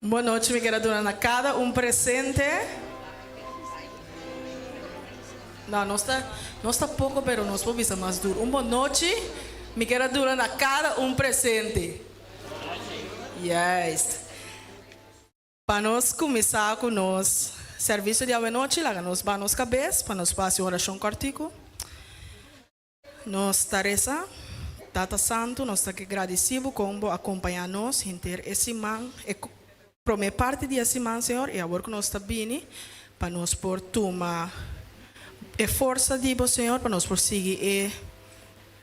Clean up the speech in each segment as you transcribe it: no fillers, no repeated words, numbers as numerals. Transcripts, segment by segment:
Bon nochi mi kier a duna na kada un presente. No, nos ta nos ta poko pero nos por bisa mas duro. Un bon nochi mi kier a duna na kada un presente. Juist. Pa nos kuminsá ku nos servisio di awenochi laga nos baha nos kabes pa nos por hasi un orashon kòrtiku. Nos ta resa, Tata Santu, nos ta ke gradisí Bo kon Bo a kompañá nos henter e siman, e promé parti di e siman, Señor, i awor ku nos ta bini pa nos por tuma e forsa di Bo, Señor, pa nos por sigui e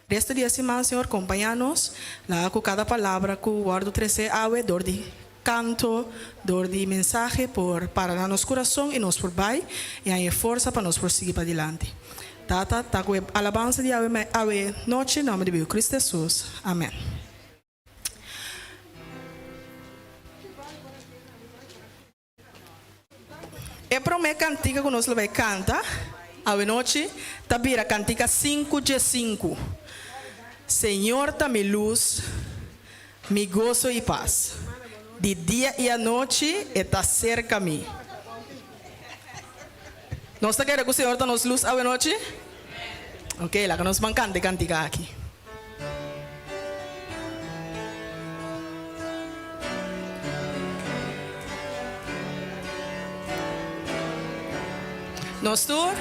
resto di e siman, Señor, kompañá nos, laga ku kada palabra ku wòrdu tresé awe dor di kanto, dor di mensahe por para na nos kurason i nos por bai i haña e forsa pa nos por sigui padilanti. Tata, ta ku e alabansa di awe awe nochi, nòmber di Biu Kristu Hesus. Amèn. E promé kantika ku nos lo bai kanta awe nochi ta bira kantika 5 dje 5, Señor ta mi lus, mi goso i pas. Di dia i anochi e ta serka mi. Nos ta kere ku Señor ta nos lus awe nochi? Ok, laga nos ban kanta e kantika aki. Nos tur.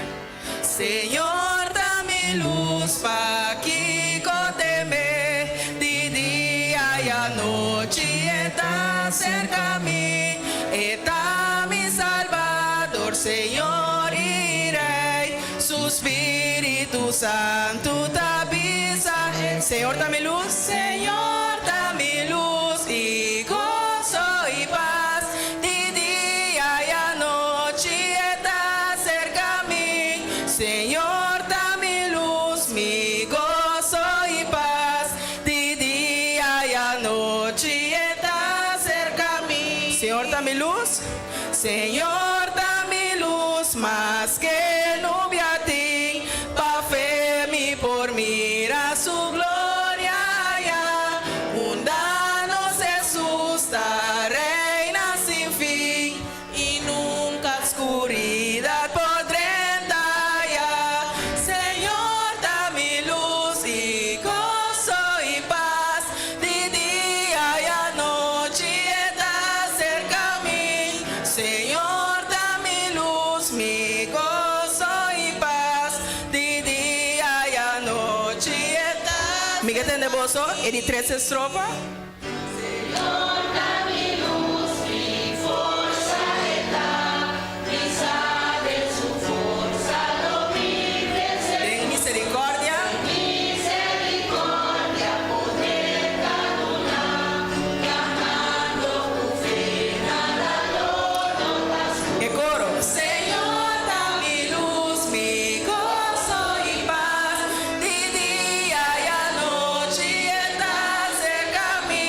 Señor ta mi lus, pakiko teme? Di dia i anochi e ta serka mi. E ta mi Salbador, Señor i Rey. Su Spiritu Santu ta bisa. Señor ta mi lus. Señor ta mi lus i goso i pas. Di dia i anochi e ta serka mi. Señor ta mi lus, mi goso i pas. Di dia i anochi e ta serka mi. Señor ta mi lus, Señor ta mi lus, maske nubia tin, pa fe mi por mira su gloria ya. Unda nos Hesus ta reina sin fin, i nunka skuridat por drenta ya. Señor ta mi lus i goso i pas, di dia i anochi e ta serka mi. Señor ta mi lus, mi goso i pas, di dia i anochi e ta. Mi ke tende boso e di tres estrofa. Señor ta mi lus, mi forsa e ta, mi sa den su forsa lo mi vense Den tur. misericordia. Misericordia poder ta duna, kanando ku fe nada lo no ta skur. E coro. Señor ta mi lus, mi goso i pas, Di dia i anochi e ta serka mi.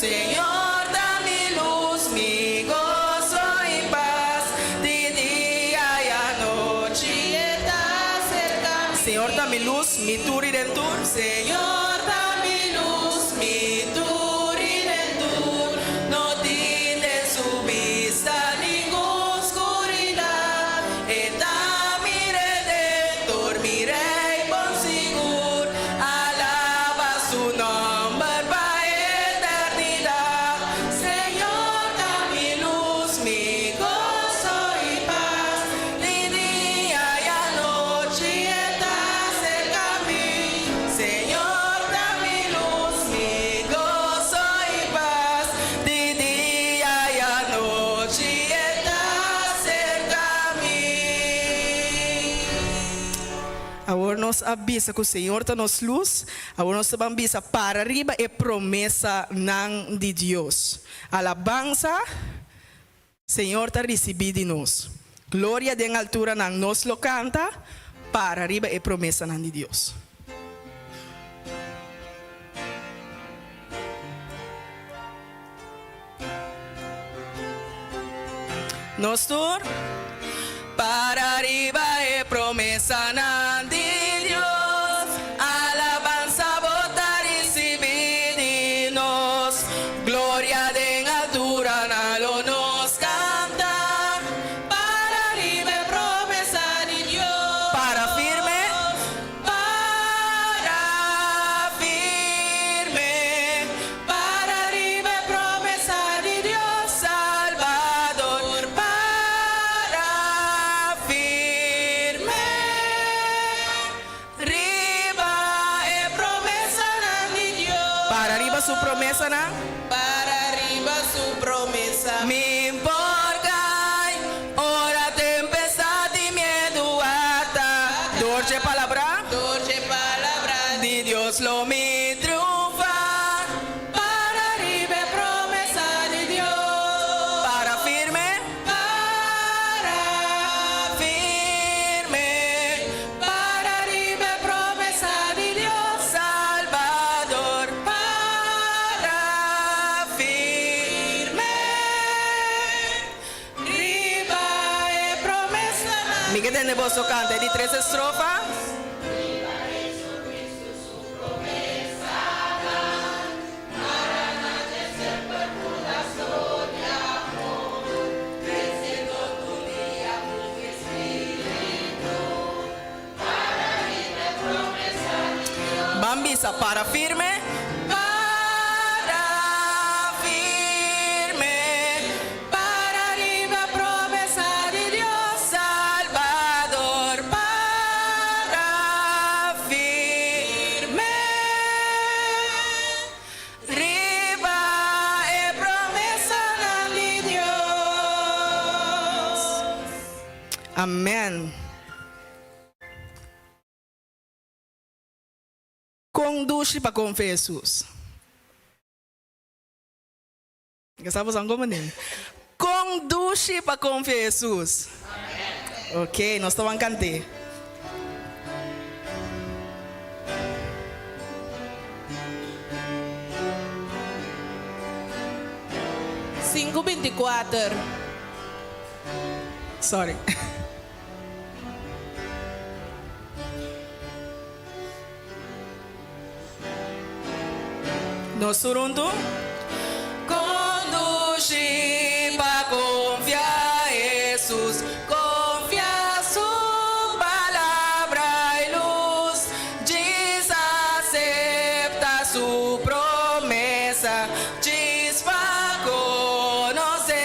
Señor ta mi lus, mi goso i pas. Di dia i anochi e ta serka mi. Señor ta mi lus, mi tur i den tur. Señor ta mi lus, mi tur i den tur. No tin den su bista ningun skuridat. E ta mi Redentor, mi Rey bon sigur. Alaba su nomber pa eternidad. Señor ta mi luz, mi gozo i pas. Di dia i anochi e ta cerca mi. Señor ta mi luz, mi gozo i pas. Di dia i anochi e ta serka mi. Awor nos a bisa ku Señor ta nos lus, awor nos ta ban bisa para riba e promesanan di Dios. Alabansa Señor ta risibí di nos. Gloria den alturanan nos lo kanta para riba e promesanan di Dios. Nos tur para riba e promesanan di Dios. Alabansa bo ta risibí di nos. Gloria den alturanan lo. riba su promesanan. Para riba su promesa. Mi por kai ora tempestad di miedu ata. Dor dje palabra. Dor dje palabra. Di Dios lo mi triunfa. Para riba e promesa di Dios. Para firme. Para firme. Para riba e promesa di Dios. Salvador. Para firme. Riba e promesa. Mi ke tende boso kanta e di tres estrofa. Ban bisa, para firme. Para firme. Para riba promesa di Dios. Salvador. Para firme. Riba e promesanan di Dios. Amen. Kon dushi pa konfia Hesus. Sa boso anko manin. Kon dushi pa konfia Hesus. Ok, nos ta wan kant'é. Sinku binti kuater. Sorry. Nos tur huntu. Conduci pa confia Hesus, confia su palabra y luz, djis acepta su promesa, djis pa conoce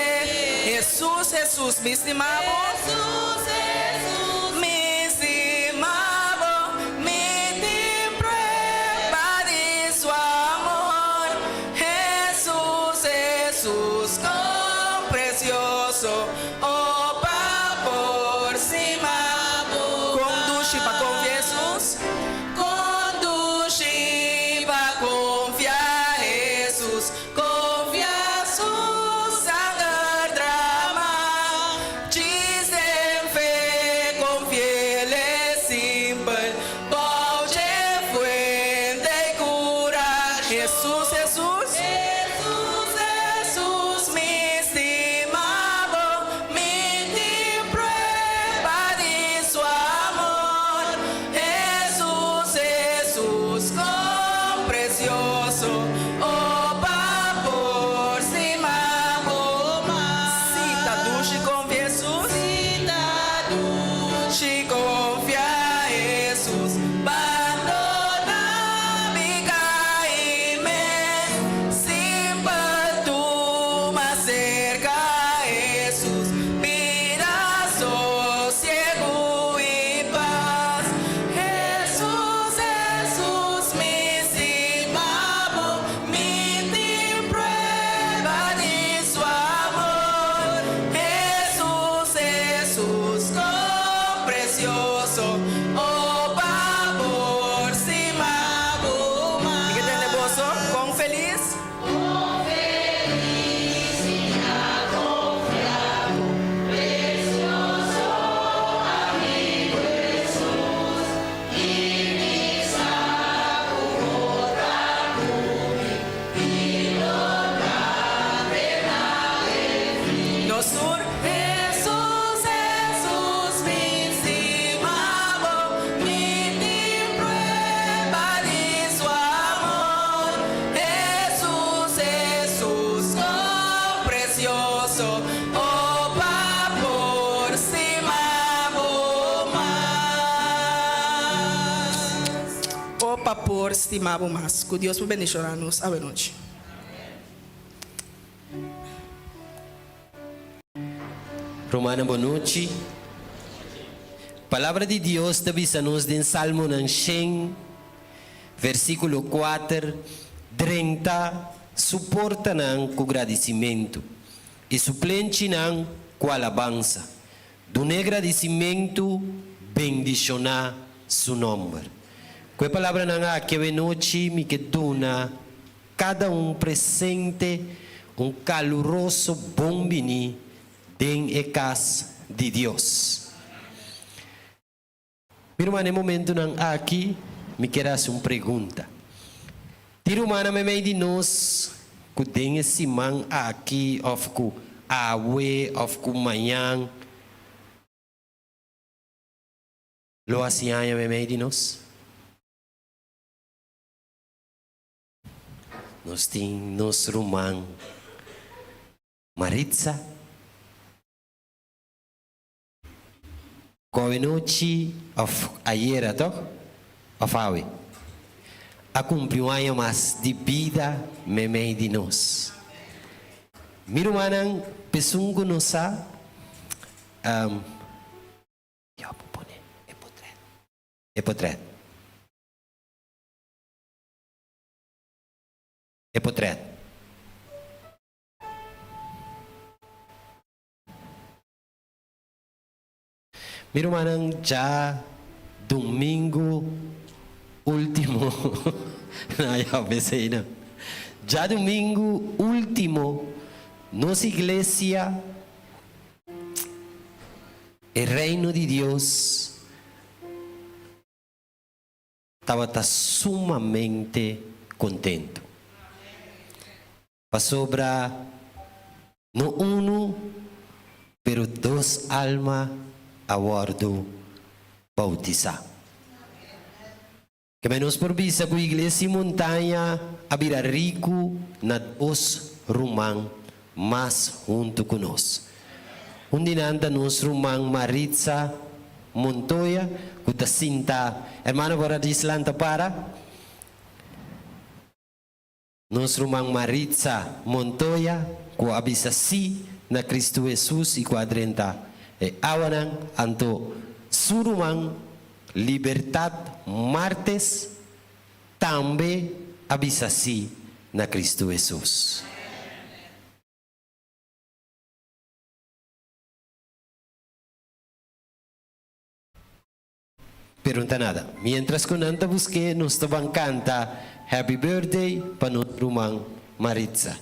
Hesus, Hesus, mi stima bo. Hesus, Hesus. Mi stima bo, mi tin prueba di su amor. Hesus, Hesus, kon precioso, o pa por stima bo. Kon dushi pa konfia Hesus. Kon dushi pa konfia Hesus. Konfia su sanger drama. Djis den fe konfi'el e simpel. Bou dje fuente i kura. Hesus, Hesus. Hesus, Hesus, mi stima bo, mi tin prueba di su amor. Hesus, Hesus, kon precioso, o pa por stima bo mas. Si ta dushi konfia Hesus. Si ta dushi konfia Hesus. Bandoná piká i mes. Simpel tuma serka Hesus. Bira sosiegu i pas. Hesus, Hesus, mi stima bo, mi tin prueba di su amor. Hesus, Hesus, kon precioso, o pa por stima bo mas. Mi ke tende boso, kon felis? Kon felis mi a konfia bo, precioso amigu Hesus, i mi sa ku bo ta ku mi, i lo ta te na e fin. Nos tur. Hesus, Hesus, mi stima bo, mi tin prueba di su amor. Hesus, Hesus, kon precioso, o pa por stima bo mas. O pa por stima bo mas. Ku Dios por bendiciona nos awenochi. Rumannan bo nochi. Palabra di Dios ta bisa nos den Salmonan shen, versíkulo kuater, Drenta su portanan ku gradisimentu i su plenchinan ku alabansa. Dun'é gradisimentu, bendishoná su nòmber. Ku e palabranan aki awenochi mi ke duna kada un presente un kaluroso bon biní den e kas di Dios. Mi ruman, na e momentunan aki mi kier hasi un pregunta. Tin rumannan meimei di nos ku den e siman aki òf ku awe òf ku mañan lo hasi aña meimei di nos? Nos tin nos ruman Maritza. Ku awenochi òf ayera tòg òf awe a kumpli un aña mas di bida meimei di nos. Mi rumannan, p'esun ku no sa, yo por pone e potrèt, e potrèt, e potrèt. Mi rumannan dja domingo ultimo na ya pesey no dja domingo ultimo nos iglesia e reino di Dios tabata sumamente contento Pasobra no unu, pero dos alma a wòrdu boutisá. Keme nos por bisa ku Iglesia Montaña a bira riku na dos ruman mas huntu ku nos. Un di nan ta nos ruman Maritza Montoya ku ta sinta. Hermano por a dis lanta para. Nos ruman Maritza Montoya ku a bisa sí na Kristu Hesus i ku a drenta e awanan, anto su ruman Libertad Martes tambe a bisa sí na Kristu Hesus. Pero no ta nada. Mientras cu nan ta busque nos ta ban canta Happy Birthday pa nos ruman Maritza.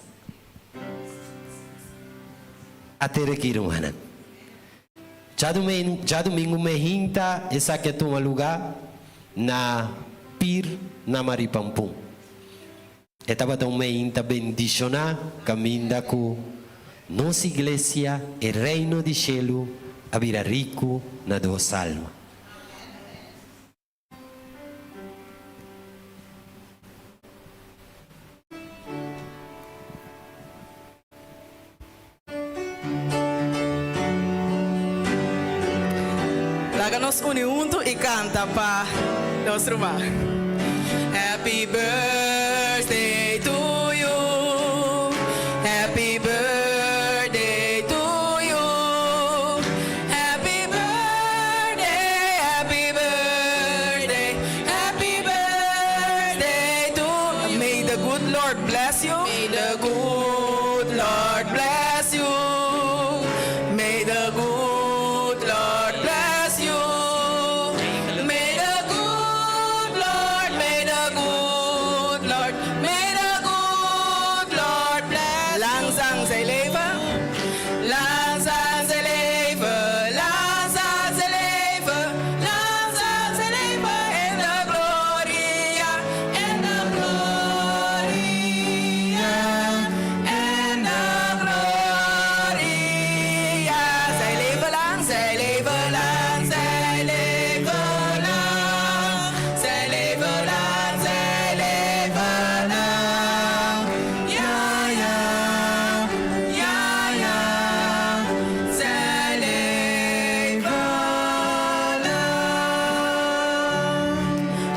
A tere aki rumannan. Djadumingu mehinta esaki a tuma luga na Pir na Maripampun. E tabata un meinta bendishoná kaminda ku nos iglesia, e Reino di Shelu, a bira riku na dos alma. Laga nos uni huntu i kanta pa nos ruman. Happy birthday to you Happy birthday to you Happy birthday Happy birthday Happy birthday to you May the good Lord bless you May the good Lord bless you May the good Lord bless you May the good Lord May the good Lord May the good Lord bless Lang zal zij leven Lang zal zij leven Lang zal zij leven Lang zal zij leven in de gloria In de gloria In de gloria Zij leven lang, zij leven lang, zij leven lang Zij leven lang, zij leven lang Ja, ja, ja, ja Zij leven lang.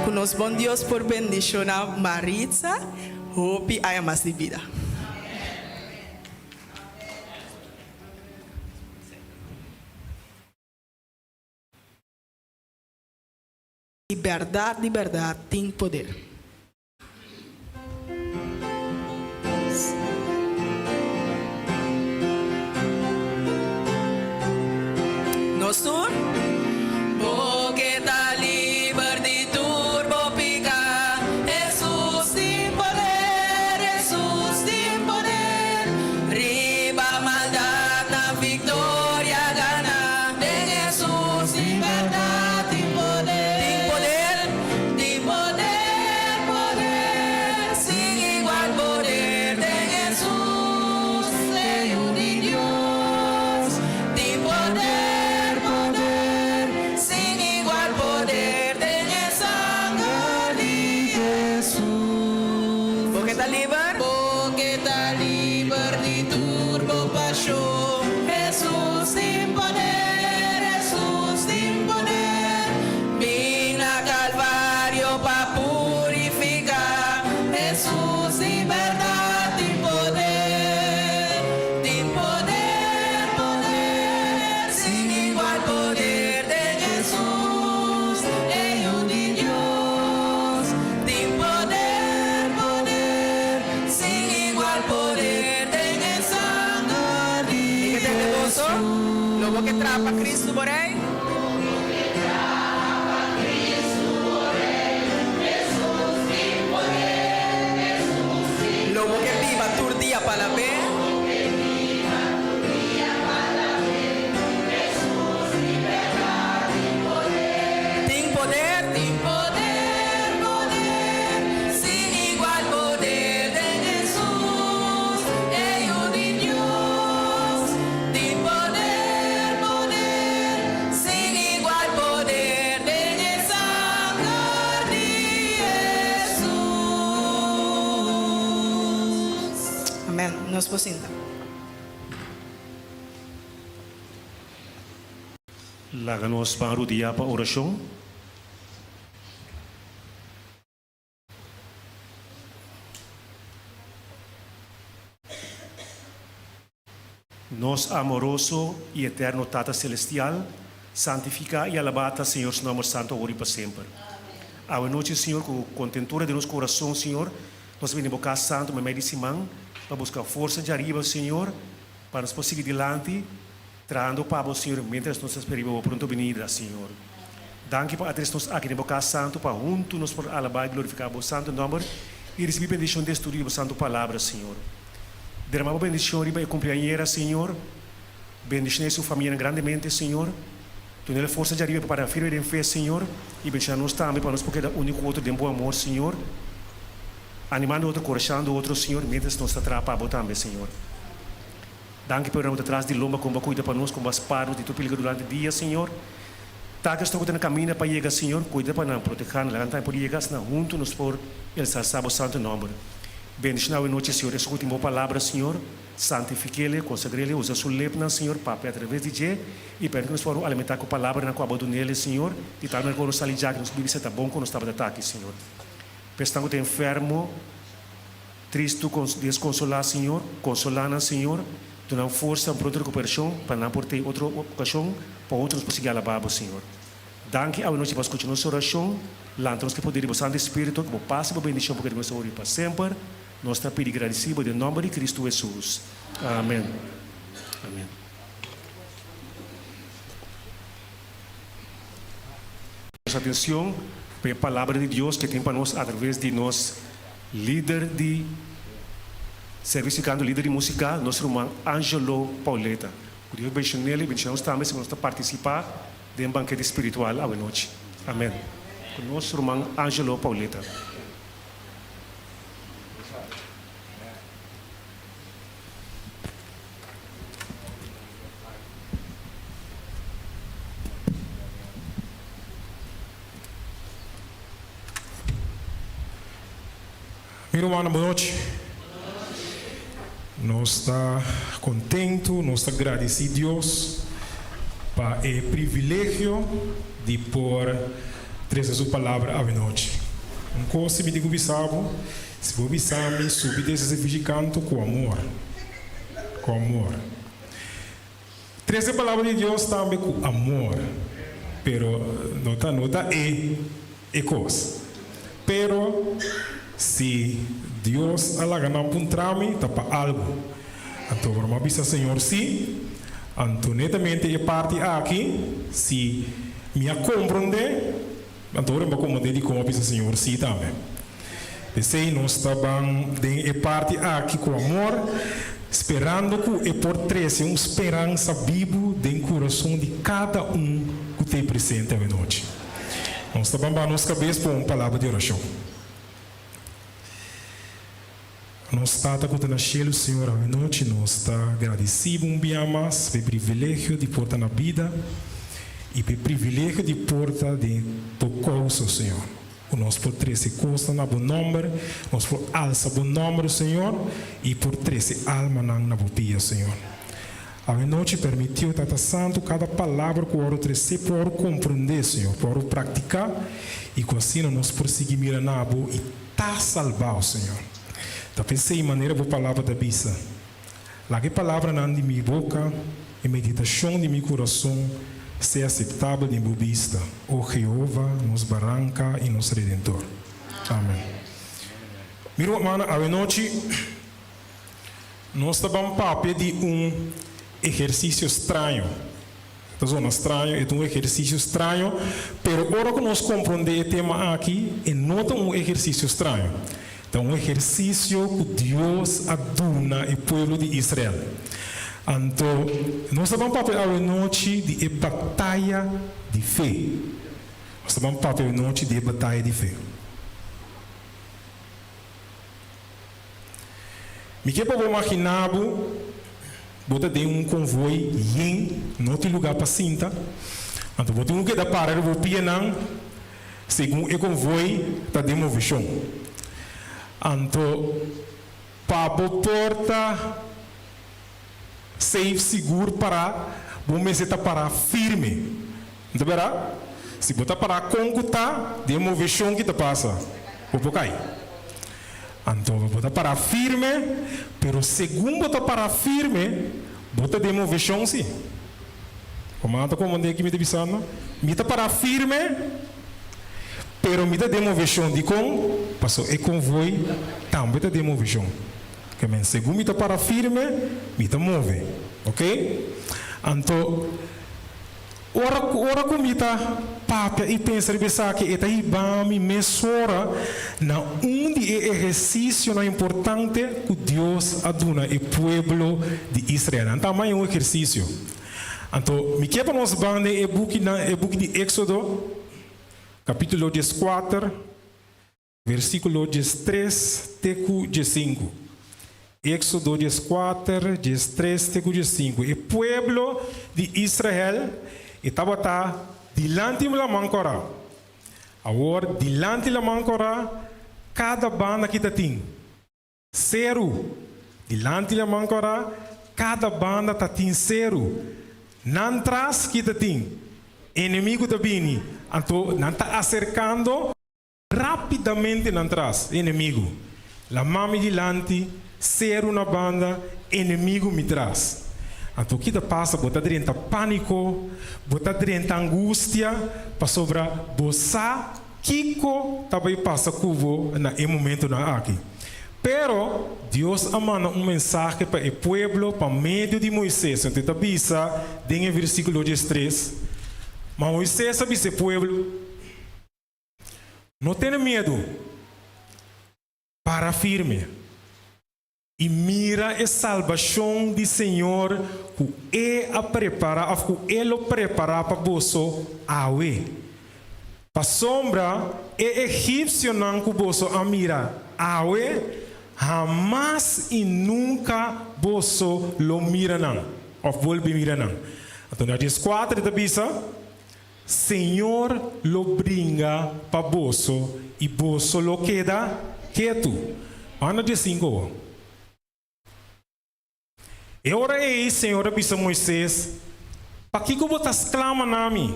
Ku nos bon Dios por bendishoná Maritza hopi aña mas di bida. Di bèrdat, di bèrdat tin poder. Nos tur. Bo ke ta liber di tur bo piká. Hesus tin poder, Hesus tin poder. Riba maldatnan viktoria gana. Den Hesus di bèrdat tin poder. Tin poder, tin poder, poder. Sin igual poder den Hesus, e Yu di Dios. Tin poder, poder, sin igual poder den e sanger di Hesus. Bo ke ta liber? Bo ke ta liber di tur bo pashon. Hesus tin poder, Hesus tin poder. Bin na Kalvario pa purifiká. Hesus di bèrdat tin poder, tin poder, poder, sin igual poder den Hesus, e Yu di Dios. Tin poder, poder, sin igual poder den e sanger di Mi ke tende boso, lo bo ke trapa Cristo bo Rei? Lo bo ke biba tur dia pa lab'é? Tin poder, tin poder, poder, sin igual poder den Hesus, e Yu di Dios. Tin poder, poder, sin igual poder den e sanger di Hesus. Amen. Nos por sinta. Laga nos ban rudia pa orashon. Nos amoroso i eterno Tata Celestial, santifiká i alabá ta Señor su nòmber santu awor i pa semper. Awe nochi, Señor, ku kontentura den nos kurason, Señor, nos a bini bo kas santu meimei di siman pa buska forsa djariba, Señor, pa nos por sigui dilanti trahando pa bo, Señor, miéntras nos ta spera riba bo pronto binida, Señor. Danki pa atres nos aki den bo kas santu pa huntu nos por alabá i glorifiká bo santu nòmber i risibí bendishon den estudio di bo santu palabra, Señor. Derama bo bendicion riba e cumpleañera, Señor. Bendiciona e su famianan grandemente, Señor. Dunele forsa djariba pa para firme den fe, Señor. Y bendiciona nos tambe pa nos por keda uni cu otro den bo amor, Señor. Animando otro, corashando otro, Señor, mientras nos ta traha pa bo tambe, Señor. Danki pa bo ta tras di lomba con bo a cuida pa nos, con bo a spar nos di tur peligro durante dia, Señor. Ta cu esnan cu ta na caminda pa yega, Señor, cuida pa nan, proteha nan, laga nan tambe por yega, asina hunto nos por ensalsa bo santo nomber. Bendiciona awe nochi, Señor, esun cu tin bo palabra, Señor. Santifik'ele, consagr'ele, usa su lepnan, Señor, papia atraves di dje, y permiti cu nos por alimenta cu palabranan cu abo dun'ele, Señor, di tal manera cu ora nos sali djaki nos bibi sa ta bon cu nos tabata taki, Señor. Pa esnan cu ta enfermo, tristu, desconsolá, Señor, consolá nan, Señor, duna nan forsa, un pronto recuperacion, pa nan por tei otro ocasion pa hunto nos por sigui alabá bo, Señor. Danki awe nochi pa skucha nos orashon. Lanta nos ku e poder di bo Santu Spiritu, ku bo pas i bo bendishon por keda ku nos awor i pa semper. Nos ta pidi gradisí bo den nòmber di Kristu Hesus. Amen. Amen. Nos atencion pa e Palabra di Dios ke tin pa nos atraves di nos lider di servicio di canto, lider di musica, nos ruman Angelo Pauleta. Ku Dios benshon'el i benshona nos tambe si nos ta partisipá den bankete spiritual awe nochi. Amen. Ku nos ruman Angelo Pauleta. Mi rumannan bon nochi. Nos ta kontentu, nos ta gradisí Dios pa e privilegio di por trese su palabra awenochi. Un kos si mi tin ku bisa bo, si bo bisa mi subi den ese servishi kanto ku amor, ku amor. Trese palabra di Dios tambe ku amor, pero no ta no ta e e kos. Pero si Dios a laga nan puntra mi ta pa algu. Anto mi a bisa Señor si. Anto netamente e parti aki, si mi a komprondé, anto ora mi a komprondé dikon a bisa Señor sí tambe. P'esei nos ta ban den e parti aki ku amor, sperando ku e por trese un speransa bibu den kurason di kada un ku t'ei presente awenochi. Nos ta ban baha nos kabes pa un palabra di orashon. Nos Tata ku ta na shelu, Señor, awenochi nos ta gradisí Bo un bia mas pa e privilegio di por ta na bida i pa e privilegio di por ta den Bo kousa, Señor. Ku nos por trese kosnan na Bo nòmber, nos por alsa Bo nòmber, Señor, i por trese almanan na Bo pia, Señor. Awenochi permití, o Tata Santu, kada palabra ku wòrdu tresé por wòrdu komprendé, Señor, por wòrdu praktiká, i ku asina nos por sigui mira na Bo i ta salbá, o Señor. Ta p'esei manera Bo palabra ta bisa, Laga e palabranan di mi boka i meditashon di mi kurason sea aseptabel den bo bista, o Jehova, nos Baranka i nos Redentor. Amen. Mi rumannan, awenochi nos ta ban papia di un ehersisio straño. Ta zona straño, e ta un ehersisio straño, pero ora ku nos komprondé e tema aki, e no ta un ehersisio straño. Ta un ehersisio ku Dios a duna e pueblo di Israel. Anto, nos ta ban papia awenochi di e bataya di fe. Nos ta ban papia awenochi di e bataya di fe. Mi ke pa bo maginá bo, bo ta den un konvoi yen, no tin lugá pa sinta, anto bo tin ku keda para riba bo pianan segun e konvoi ta den moveshon. Anto pa bo por ta safe, sigur pará, bo mester ta pará firme. No ta bèrdat? Si bo ta pará kon ku ta den moveshon ki ta pasa, bo por kai. Anto bo ta pará firme, pero segun bo ta pará firme, bo ta den moveshon sí. Bo mata komand'é ki mi ta bisando? Mi ta pará firme, pero mi ta den moveshon. Dikon? Pasobra e konvoi tambe ta den moveshon. Ke men, segun mi ta pará firme, mi ta move. Oke? Anto. Ora ku ora ku mi ta papia i pensa riba esaki, e ta hiba mi mesora na un di e ehersisionan importante ku Dios a duna e pueblo di Israel. Nan ta haña un ehersisio. Anto, mi ke pa nos ban den e buki nan e buki di Éksodo, kapítulo dieskuater. Versíkulo diestres te ku diesinku. Éksodo dieskuater, diestres te ku diesinku. E pueblo di Israel e tabata dilanti Laman Kòrá. Awor, dilanti Laman Kòrá, kada banda ki ta tin seru. Dilanti Laman Kòrá, kada banda ta tin seru. Nan tras ki ta tin enemigu ta bini, anto nan ta aserkando. Rápidamente nan tras e enemigu. Lamá mi dilanti, seru na banda, enemigu mi tras. Anto ki ta pasa? Bo ta drenta pániko, bo ta drenta angustia, pasobra bo sa kiko ta bai pasa ku bo na e momentunan aki. Pero, Dios a manda un mensahe pa e pueblo pa medio di Moises. Anto e ta bisa den e versíkulo diestres, Ma Moises a bisa e pueblo, No tene miedu, para firme i mira e salbashon di Señor ku E a prepará òf ku E lo prepará pa boso awe. Pasobra e egipsionan ku boso a mira awe, hamas i nunka boso lo mira nan òf bolbe mira nan. Anto na dieskuater e ta bisa. Señor lo bringa pa boso i boso lo keda ketu. Manda diesinku awor. E ora ei Señor a bisa Moises, Pakiko bo ta sklama na mi?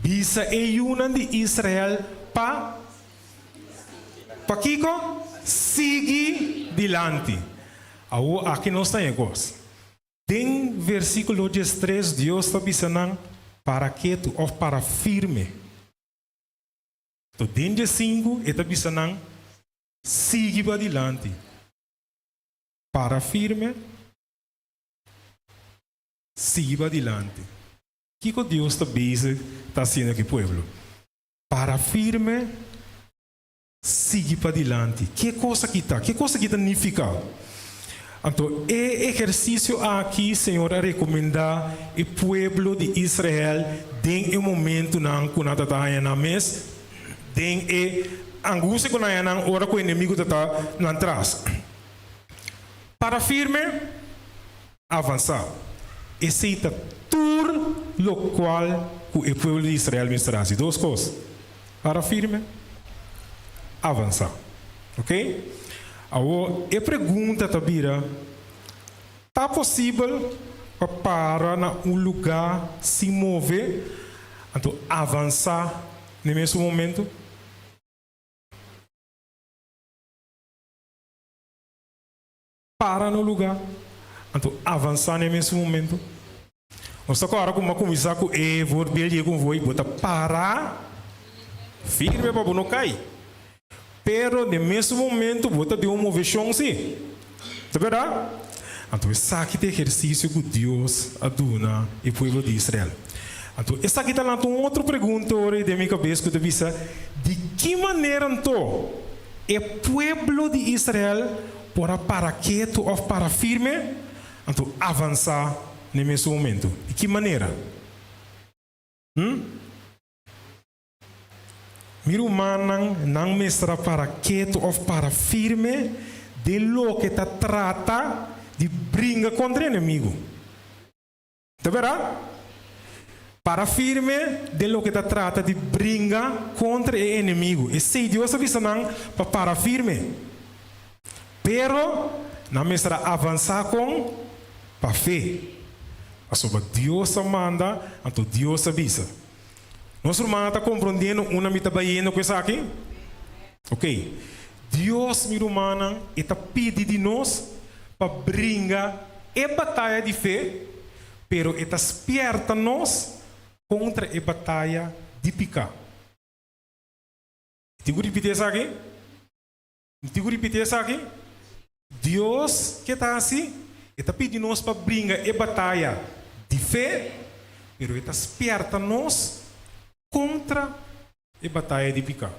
Bisa e yunan di Israel pa Pakiko? Sigui dilanti. Awor aki nos ta haña kos. Den versíkulo diestres Dios ta bisa nan para ketu òf para firme. Anto den diesinku e ta bisa nan sigui padilanti. Para firme. Sigui padilanti. Kiko Dios ta bezig ta hasiendo ku e pueblo? Para firme, sigui padilanti. Ke kos aki ta? Ke kos aki ta nifiká? Anto e ehersisio aki Señor a rekomendá e pueblo di Israel den e momentunan ku nan ta ta haña nan mes den e angustia ku nan haña nan ora ku enemigu ta ta nan tras. Para firme, avansá. Esei ta tur lokual ku e pueblo di Israel mester hasi. Dos kos, para firme, avansá. Oke? Awor, e pregunta ta bira, Ta posibel pa para na un lugá sin move, anto avansá n'e mesun momentu? Para na un lugá, anto avansá na e mesun momento. Nos ta kòrda ku bo a kuminsá ku e voorbeeld di e konvoi, bo ta para firme pa bo no kai. Pero na e mesun momento bo ta den un moveshon sí. Ta bèrdat? Anto esaki ta e ehersisio ku Dios a duna e pueblo di Israel. Anto esaki ta lanta un otro pregunta ora den mi kabes ku ta bisa, Di ki manera anto e pueblo di Israel por a para ketu òf para firme, anto avansá na e mesun momentu. Di ki manera? Hm? Mi rumannan, nan mester a para ketu òf para firme den loke ta trata di bringa kontra enemigu. Ta bèrdat? Para firme den loke ta trata di bringa kontra e enemigu. Esei Dios a bisa nan pa para firme. Pero nan mester a avansá kon? Pa fe. Pasobra Dios a manda, anto Dios a bisa. Nos rumannan ta komprondiendo unda mi ta bayendo ku esaki? Oké. Dios, mi rumannan, e ta pidi di nos pa bringa e bataya di fe, pero e ta spierta nos kontra e bataya di piká. Mi tin ku ripití esaki? Mi tin ku ripití esaki? Dios ke ta hasi? E ta pidi nos pa bringa e bataya di fe, pero e ta spierta nos kontra e bataya di piká.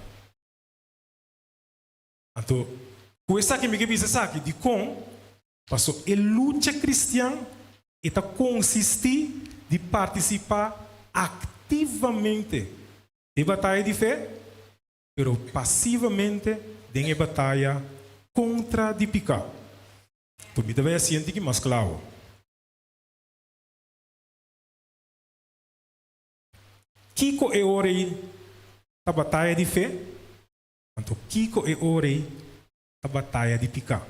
Anto, ku esaki mi ke bisa esaki, dikon? Paso e lucha kristian e ta konsistí di partisipá aktivamente den bataya di fe, pero pasivamente den e bataya kontra di piká. Anto mi ta bai hasié un tiki mas klaro. Kiko e ora ei ta bataya di fe? Anto kiko e ora ei ta bataya di piká?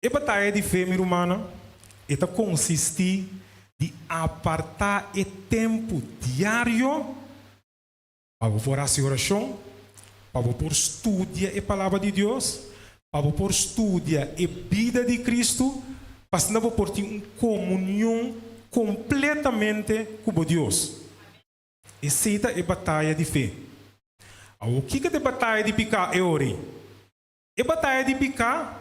E bataya di fe, mi rumannan, e ta konsistí di apartá e tempu diario pa bo por hasi orashon, pa bo por studia e Palabra di Dios, pa bo por studia e bida di Kristu, pa asina bo por tin un komunion kompletamente ku bo Dios. Esei ta e bataya di fe. Awor, kiko ta e bataya di piká e ora ei? E bataya di piká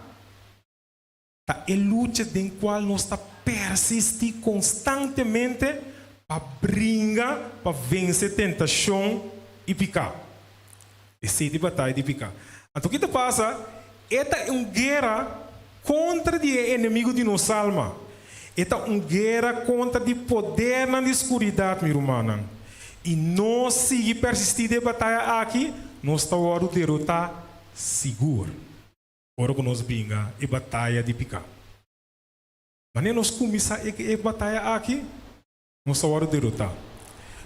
ta e lucha den kual nos ta persistí konstantemente pa bringa pa vense tentashon i piká. Esei ta e bataya di piká. Anto ki ta pasa? E ta un guera kontra di e enemigu di nos alma. E ta un guera kontra di podernan di skuridat, mi rumannan. I nos sigui persistí den e bataya aki, nos ta wòrdu derotá sigur ora ku nos bringa e bataya di piká. Manera nos kuminsá e bataya aki, nos ta wòrdu derotá.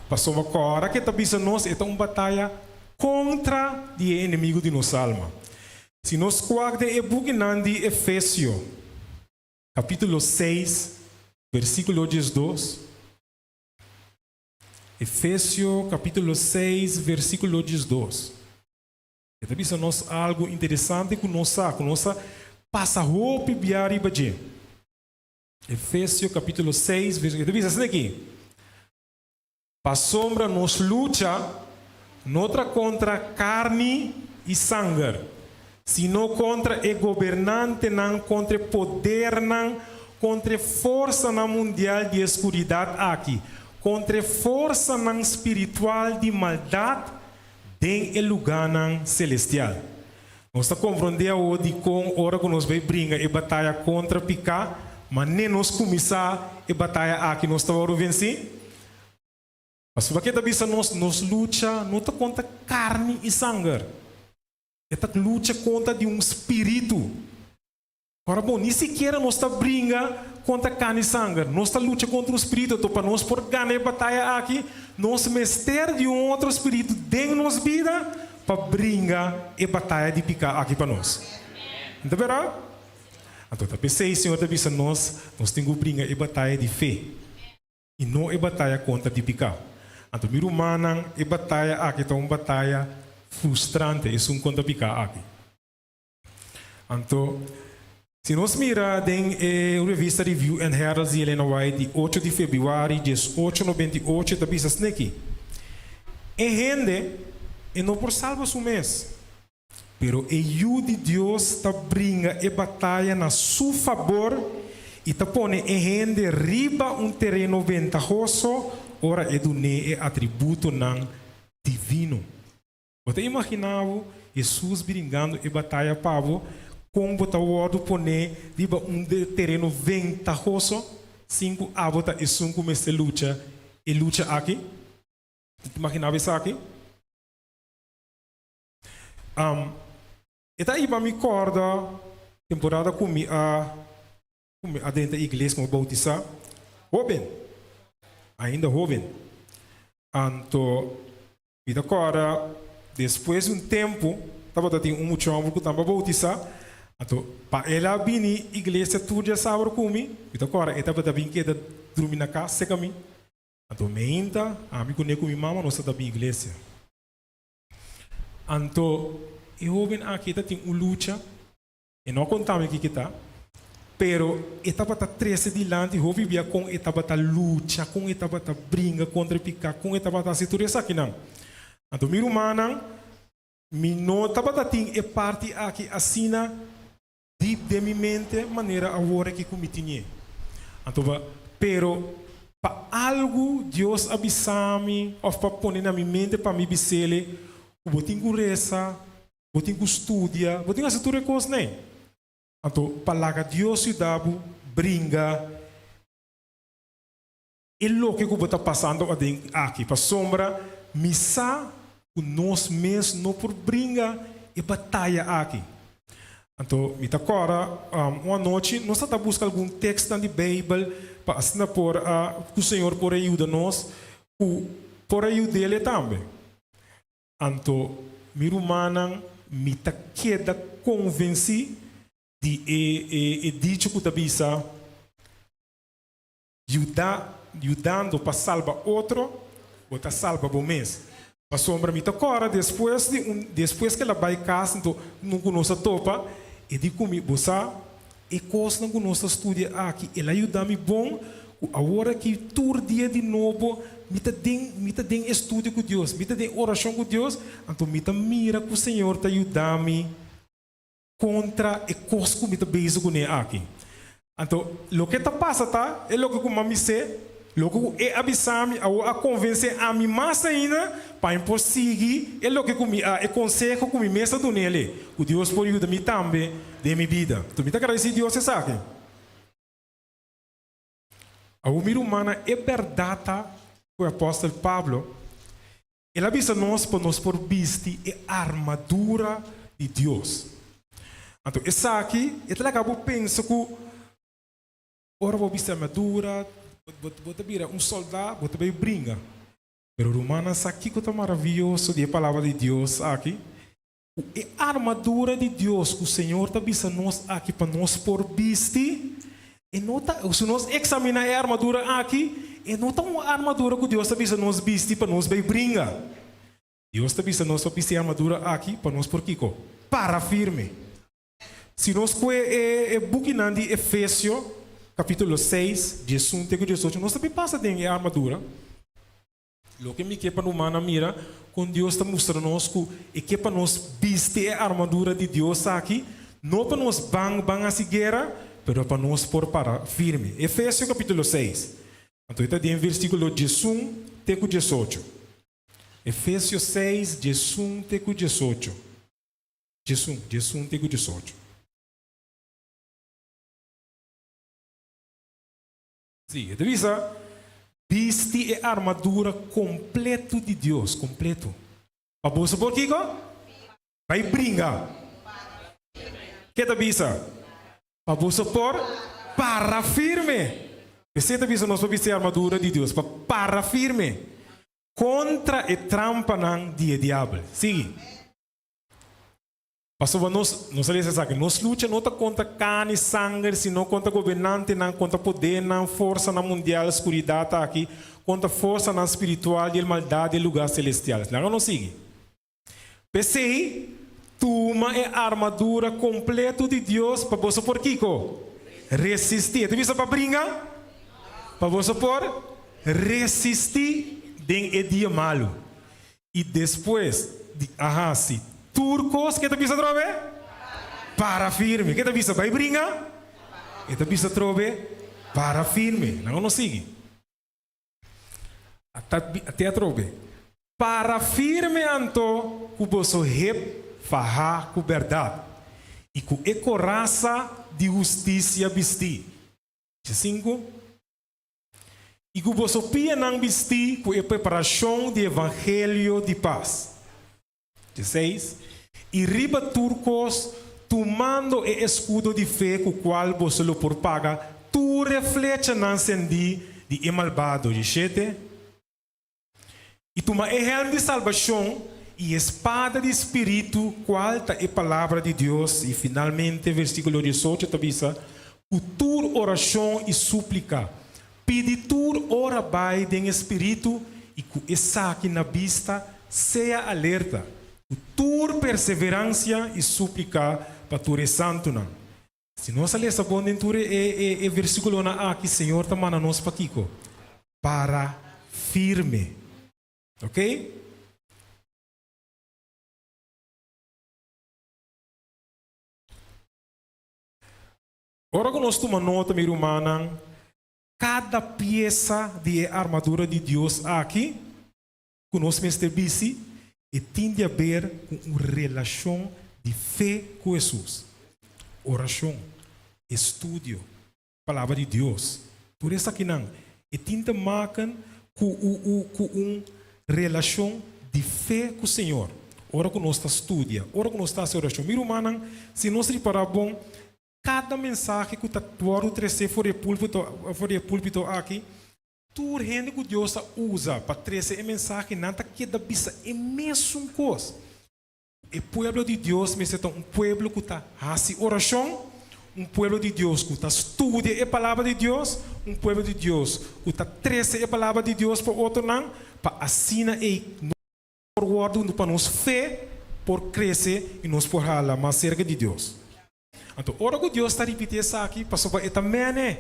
Pasobra ku ora ku e ta bisa nos, e ta un bataya kontra di e enemigu di nos alma. Si nos kuak den e bukinan di Efesio, kapítulo seis, versíkulo diesdos, Efesio kapítulo seis, versíkulo diesdos. E ta bisa nos algu interesante ku nos sa, ku nos a pasa hopi bia riba dje. Efesio kapítulo seis, versíkulo, e ta bisa asina aki, Pasobra nos lucha no ta kontra karni i sanger, Sino kontra e gobernantenan, kontra e podernan, kontra e forsanan mundial di e skuridat aki, kontra e forsanan spiritual di maldat den e lugánan selestial. Nos ta komprondé awor dikon ora ku nos bai bringa e bataya kontra piká, manera nos kuminsá e bataya aki nos ta wòrdu vensí. Pasobra ke ta bisa nos, nos lucha no ta kontra karni i sanger. E ta lucha kontra di un spiritu. Ora bon, ni sikiera nos ta bringa kontra karni i sanger. Nos ta lucha kontra un spiritu. Anto pa nos por gana e bataya aki, nos mester di un otro spiritu den nos bida pa bringa e bataya di piká aki pa nos. No ta bèrdat? Anto ta p'esei Señor ta bisa nos, nos tin ku bringa e bataya di fe. I no e bataya kontra di piká. Anto mi rumannan, e bataya aki ta un bataya frustrante, esun kontra piká aki. Anto, si nos mira den e revista Review and Herald di Elena White di ocho di febrüari diesocho nobenta i ocho e ta bisa asina-ki, E hende e no por salba su mes, Pero e Yu di Dios ta bringa e bataya na su fabor i ta pone e hende riba un tereno bentahoso ora e dun'é e atributonan divino. Bo ta imaginá bo Hesus bringando e bataya pa bo? Kon bo ta wòrdu poné riba un tereno ventahoso sin ku abo ta esun ku mester lucha e lucha aki? Bo ta imaginá bo esaki? E ta iba mi kòrda temporada ku mi a ku mi a drenta iglesia ku mi a boutisá hóben, ainda hóben. Anto mi ta kòrda despues di un tempu tabata tin un mucha hòmber ku tambe a boutisá, anto pa el a bini iglesia tur diasabra ku mi, mi ta kòrda e tabata bin keda drumi na kas serka mi. Anto meinta ami kuné ku mi mama nos tabata bin iglesia. Anto e hoben aki ta tin un lucha, e no a konta mi kiko ta, pero e tabata trese dilanti hopi bia kon e tabata lucha, kon e tabata bringa kontra e piká, kon e tabata hasi tur esakinan. Anto mi rumannan, mi no tabata tin e parti aki asina Deep den mi mente manera awor aki ku mi tinié. Anto ba, pero pa algu Dios a bisa mi òf pa pone na mi mente pa mi bis'Ele ku bo tin ku resa, bo tin ku studia, bo tin ku hasi tur e kosnan ei. Anto pa laga Dios yuda bo bringa e loke ku bo ta pasando aden aki, pasobra mi sa ku nos mes no por bringa e bataya aki. Anto mi ta kòrda un anochi nos ta ta buska algun tekstnan di Beibel pa asina por a ku Señor por a yuda nos ku por a yud'El tambe. Anto mi rumannan mi ta keda konvensí di e e dicho ku ta bisa, Yuda, yudando pa salba otro, bo ta salba bo mes. Pasobra mi ta kòrda despues di un, despues ku el a bai kas, anto nun ku nos a topa, e di ku mi, Bo sa, e kosnan ku nos ta studia aki, el a yuda mi bon, ku awor aki tur dia di nobo mi ta den, mi ta den estudio ku Dios, mi ta den orashon ku Dios, anto mi ta mira ku Señor ta yuda mi kontra e kos ku mi ta bezig kuné aki. Anto, loke ta pasa ta, e loke ku mami se, loke ku e a bisa mi awor a konvensé ami mas ainda pa mi por sigui e loke ku mi a, e konseho ku mi mes a dun'el, ku Dios por yuda mi tambe den mi bida. Anto mi ta gradisí Dios esaki. Awor mi rumannan, e bèrdat ta ku e apòstel Pablo, El a bisa nos pa nos por bisti e armadura di Dios. Anto esaki e ta laga bo pensa ku ora bo bisti armadura, bo ta bira un soldá, bo ta bai bringa. Pero rumannan sa kiko ta maravioso di e palabra di Dios aki? Ku e armadura di Dios ku Señor ta bisa nos aki pa nos por bisti, e no ta, si nos eksaminá e armadura aki, e no ta un armadura ku Dios ta bisa nos bisti pa nos bai bringa. Dios ta bisa nos pa bisti e armadura aki pa nos por kiko? Para firme. Si nos kue e e bukinan di Efesio, kapítulo seis, diesun te ku diesocho, nos ta bin pasa den e armadura. Loke mi ke pa rumannan mira kon Dios ta mustra nos ku e ke pa nos bisti e armadura di Dios aki, no pa nos ban ban hasi guera, pero pa nos por para firme. Efesio kapítulo seis, anto e ta den versíkulo diesun te ku diesocho. Efesio seis, diesun te ku diesocho. Diesun, diesun te ku diesocho. Sí, e ta bisa, Bisti e armadura kompletu di Dios, kompletu. Pa boso por kiko? Bai bringa. Ke ta bisa? Pa boso por para firme. Esei ta bisa nos por bisti e armadura di Dios, pa para firme kontra e trampanan di e diabel. Sigui. Pasobra nos, nos a lesa esaki, nos lucha no ta kontra karni i sanger, sino kontra gobernantenan, kontra podernan, forsanan mundial skuridat aki, kontra forsanan spiritual di e maldat di e lugá selestial. Laga nos sigui. P'esei, tuma e armadura kompletu di Dios pa boso por kiko? Resistí. E ta bisa pa bringa? Pa boso por resistí den e dia malu. I despues di a hasi tur kos, ke ta bisa atrobe? Para firme. Ke ta bisa bai bringa? E ta bisa atrobe, para firme. Laga nos sigui. Te atrobe. Para firme anto ku boso hep fahá ku bèrdat, i ku e korasa di hustisia bistí. Diesinku. I ku boso pianan bistí ku e preparashon di evangelio di pas. Dieseis, I riba tur kos, tumando e eskudo di fe ku kual boso lo por paga tur e flechanan sendí di e malbado. Dieshete, I tuma e hèlm di salbashon i e spada di spiritu, kual ta e palabra di Dios. I finalmente, versíkulo diesocho ta bisa, Ku tur orashon i súplika, pidi tur ora bai den e spiritu i ku esaki na bista, sea alerta, ku tur perseveransia i súplika pa tur e santunan. Si nos a lesa bon den tur e versíkulonan aki, Señor ta manda nos pa kiko? Para firme. Oké? Ora ku nos tuma nota, mi rumannan, kada piesa di e armadura di Dios aki ku nos mester bisti, e tin di haber ku un relashon di fe ku Hesus. Orashon, estudio, Palabra di Dios, tur esakinan e tin te maken ku ku un relashon di fe ku Señor. Ora ku nos ta studia, ora ku nos ta hasi orashon. Mi rumannan, si nos ripará bon, Kada mensahe ku ta wòrdu tresé for di e púlpito, for di e púlpito aki, tur hende ku Dios a usa pa trese e mensahe, nan ta keda bisa e mesun kos. E pueblo di Dios mester ta un pueblo ku ta hasi orashon, un pueblo di Dios ku ta studia e Palabra di Dios, un pueblo di Dios ku ta trese e Palabra di Dios pa otronan, pa asina ei nos por wòrdu, pa nos fe por krese i nos por hala mas serka di Dios. Anto ora ku Dios ta ripití esaki, pasobra e ta mene.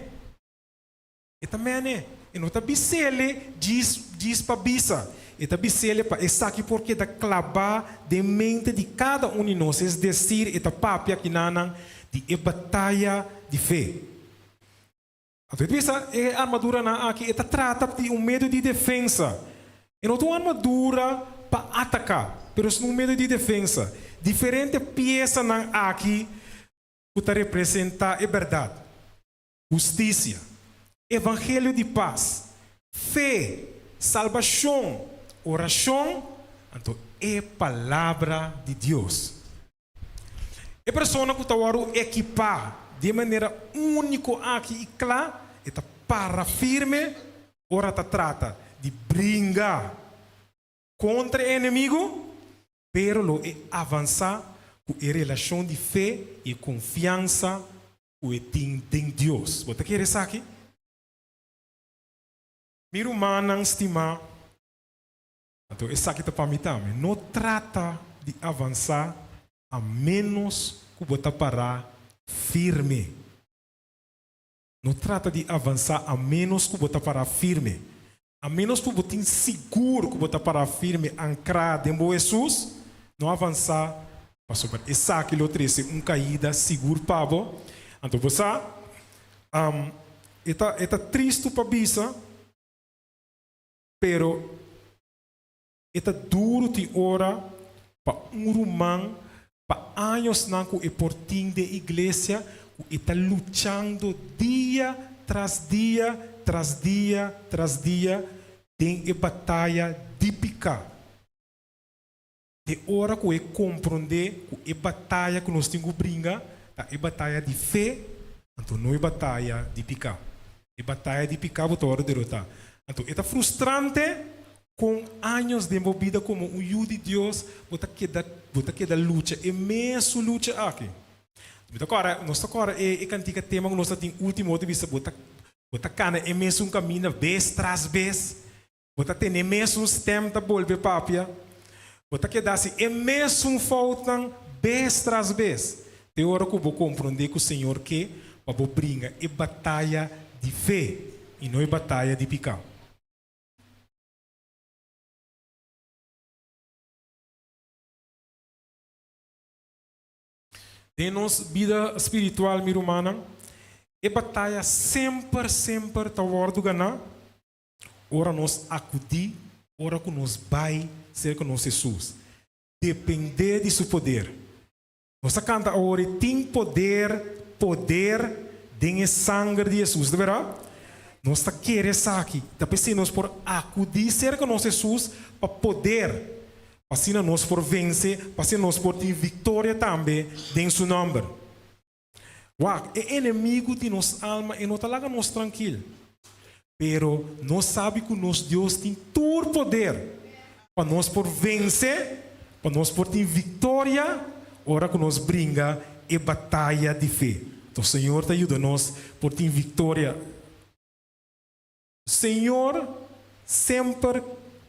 E ta mene. E no ta bis'ele djis djis pa bisa. E ta bis'ele pa esaki por keda klabá den mente di kada un di nos, es desir, e ta papia kinanan di e bataya di fe. Anto e ta bisa e armaduranan aki e ta trata di un medio di defensa. E no ta un armadura pa ataká, pero sino un medio di defensa. Diferente piesanan aki ku ta representá e bèrdat, hustisia, evangelio di pas, fe, salbashon, orashon, anto e Palabra di Dios. E persona ku ta wòrdu ekipá di e manera úniko aki i kla, e ta para firme ora ta trata di bringa kontra e enemigu, pero lo e avansá ku e relashon di fe i e konfiansa ku e tin den Dios. Bo ta kere esaki? Mi rumannan stimá, Anto esaki ta pa mi tambe. No trata di avansá a ménos ku bo ta pará firme. No trata di avansá a ménos ku bo ta pará firme. A ménos ku bo tin sigur ku bo ta pará firme, ankrá den bo Hesus, no avansá, pasobra esaki lo trese un kaida sigur pa bo. Anto bo sa, e ta e ta tristu pa bisa, pero e ta duru tin ora pa un ruman pa añosnan ku e por tin den iglesia ku e ta luchando dia tras dia tras dia tras dia den e bataya di piká. Te ora ku e komprondé ku e bataya ku nos tin ku bringa ta e bataya di fe, anto no e bataya di piká. E bataya di piká bo ta wòrdu derotá. Anto e ta frustrante Kon años den bo bida komo un yu di Dios bo ta keda bo ta keda lucha e mesun lucha aki? Mi ta kòrda, nos ta kòrda e e kantika tema ku nos ta tin último ta bisa bo ta bo ta kana e mesun kaminda bes tras bes, bo ta tene e mesun stèm ta bolbe papia, bo ta keda hasi e mesun foutnan bes tras bes, te ora ku bo komprondé ku Señor ke pa bo bringa e bataya di fe i no e bataya di piká. Den nos bida spiritual, mi rumannan, e bataya semper, semper ta wòrdu ganá ora nos akudí, ora ku nos bai serka nos Hesus, dependé di Su poder. Nos ta kanta awor i tin poder, poder den e sanger di Hesus, ta berdad? Nos ta kere esaki, ta p'esei nos por akudí serka nos Hesus pa poder, pa asina nos por vense, pa asina nos por tin viktoria tambe den Su nòmber. Wak, e enemigu di nos alma e no ta laga nos trankil. Pero nos sabi ku nos Dios tin tur poder pa nos por vense, pa nos por tin viktoria ora ku nos bringa e bataya di fe. Enton Señor ta yuda nos por tin viktoria. Señor semper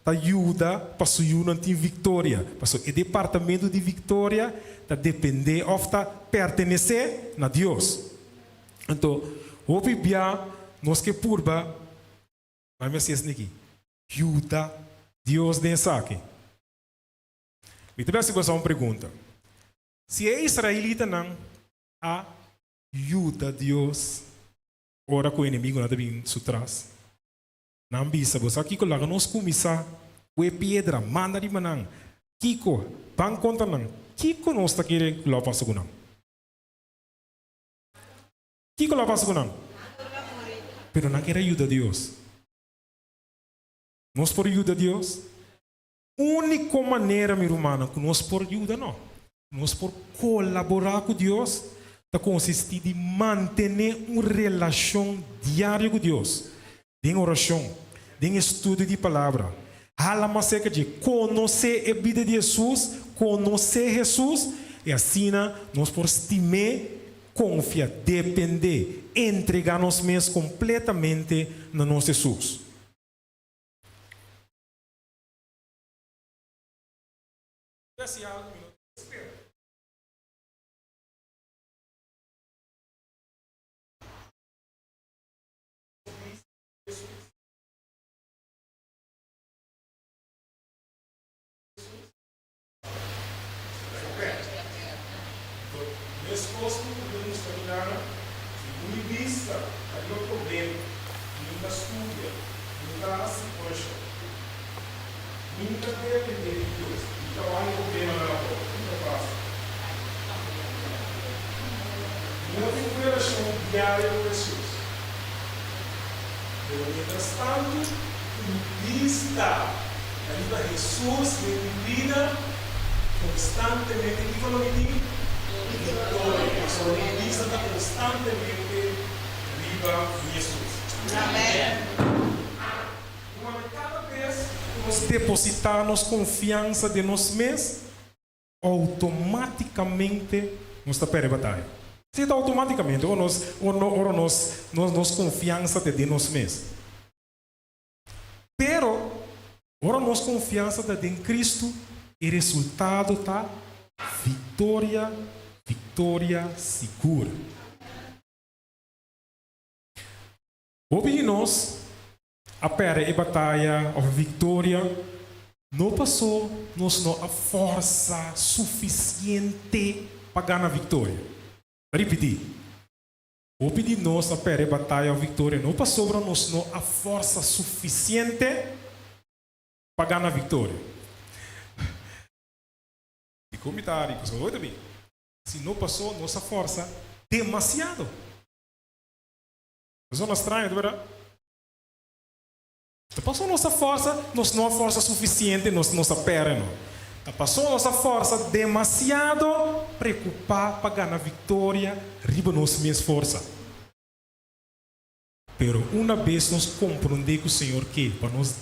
ta yuda pa su yunan tin viktoria, pasobra e departamento di viktoria ta dependé òf ta pertenesé na Dios. Anto, hopi bia nos ke purba, laat mi hasi esaki, yuda Dios den esaki. Mi ta bin hasi boso un pregunta, Si e israelitanan a yuda Dios Ora ku enemigunan ta bin su tras, nan bisa, Bo sa kiko? Laga nos kuminsá ku e piedra, manda riba nan. Kiko? Ban kontra nan. Kiko nos ta kere ku lo a pasa ku nan? Kiko lo a pasa ku nan? Pero nan kere yuda Dios. Nos por yuda Dios? Úniko manera, mi rumannan, ku nos por yuda, no, nos por kolaborá ku Dios, ta konsistí di mantené un relashon diario ku Dios, den orashon, den estudio di Palabra. Hala mas serka dje, konosé e bida di Hesus, konosé Hesus, i asina nos por stim'é, konfia, dependé, entregá nos mes kompletamente na nos Hesus. Hasi algu mi no ta spera. Meskos ku mi mustra mi nana, si ku mi bista ta riba problema, mi ta studia, mi ta hasi orashon. Mi ta depende di Dios, mi ta wak e problemanan abou. Ki ta pasa? Mi no tin un relashon diario ku Hesus. Pero mientras tantu ku mi bista ta riba Hesus den mi bida, konstantemente kiko lo mi tin? Viktoria, pasobra mi bista ta konstantemente riba mi Hesus. Rumannan, kada bes ku nos depositá nos konfiansa den nos mes, outomátikamente nos ta pèrdè bataya. Sí, ta outomátikamente ora nos, ora nos, nos konfiansa ta den nos mes. Pero, ora nos konfiansa ta den Kristu, e resultado ta viktoria, viktoria sigur. Hopi di nos. a pèrdè e bataya òf e viktoria no pasó nos no a fòrsa sufisiente pa gana viktoria. Ripití, Hopi di nos a pèrdè bataya òf viktoria no pasobra nos no a fòrsa sufisiente pa gana viktoria. Dikon mi ta hari? Pasobra hopi ta bin. Si no pasó nos a fòrsa demasiado. Ta zona straño, ta berdad? Ta pasó nos a fòrsa, nos no a fòrsa sufisiente, nos nos a pèrdè no. Ta pasó nos a fòrsa demasiado preokupá pa gana viktoria riba nos mes forsa. Pero una bes nos komprondé ku Señor ke pa nos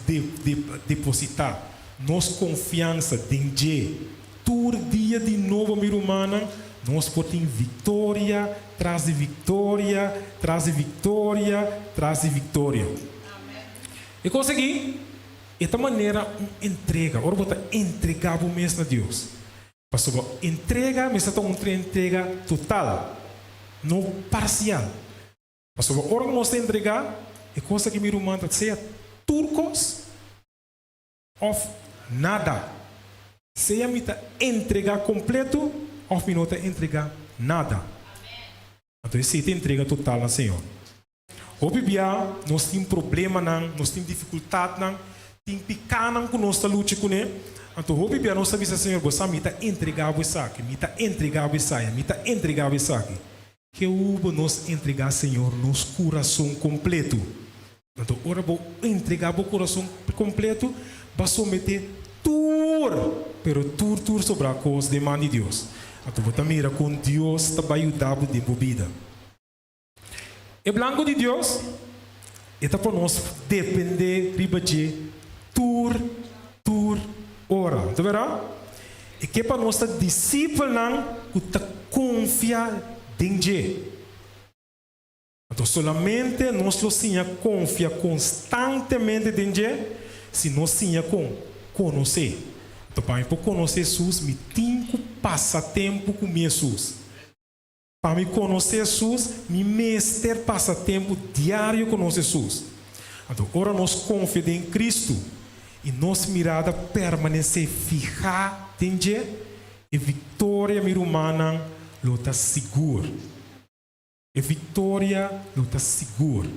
depositá nos konfiansa den dje tur dia di nobo, mi rumannan, nos por tin viktoria tras di viktoria, tras di viktoria, tras di viktoria. E kos aki e ta manera un entrega, ora bo ta entregá bo mes na Dios. Pasobra entrega mester ta un entrega total, no parsial. Pasobra ora ku nos ta entregá, e kos aki mi ruman ta sea tur kos òf nada. Sea mi ta entregá kompleto òf mi no ta entregá nada. Anto esei ta entrega total na Señor. Hopi bia nos tin problemanan, nos tin difikultatnan, tin pikánan ku nos ta lucha kuné. Anto hopi bia nos ta bisa Señor, Bo sa mi ta entregá bo esaki, mi ta entregá bo esaya, mi ta entregá bo esaki. Ke hubo nos entregá Señor nos kurason kompletu? Anto ora bo entregá bo kurason kompletu, bo a someté tur, pero tur tur sobrá kos den man di Dios. Anto bo ta mira kon Dios ta bai yuda bo den bo bida. E blanku di Dios, e ta pa nos dependé riba dje tur tur ora. Ta bèrdat? E ke pa nos ta disipelnan ku ta konfia den dje. Anto solamente nos lo siña konfia konstantemente den dje si nos siña kon konos'é. Anto pa mi por konosé Hesus mi tin ku pasa tempu ku mi Hesus. Pa mi konosé Hesus, mi mester pasa tempu diario ku nos Hesus. Anto ora nos konfia den Kristu i nos mirada permanesé fihá den dje, e viktoria, mi rumannan, lo ta sigur. E viktoria lo ta sigur.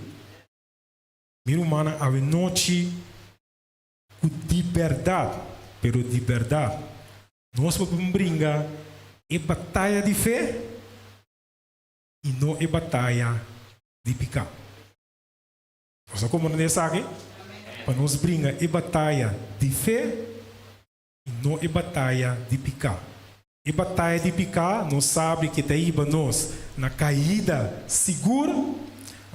Mi rumannan, awenochi ku di bèrdat, pero di bèrdat, nos por bin bringa e bataya di fe i no e bataya di piká. Nos a komprondé esaki? Pa nos bringa e bataya di fe i no e bataya di piká. E bataya di piká nos sabi ke ta hiba nos na kaida sigur,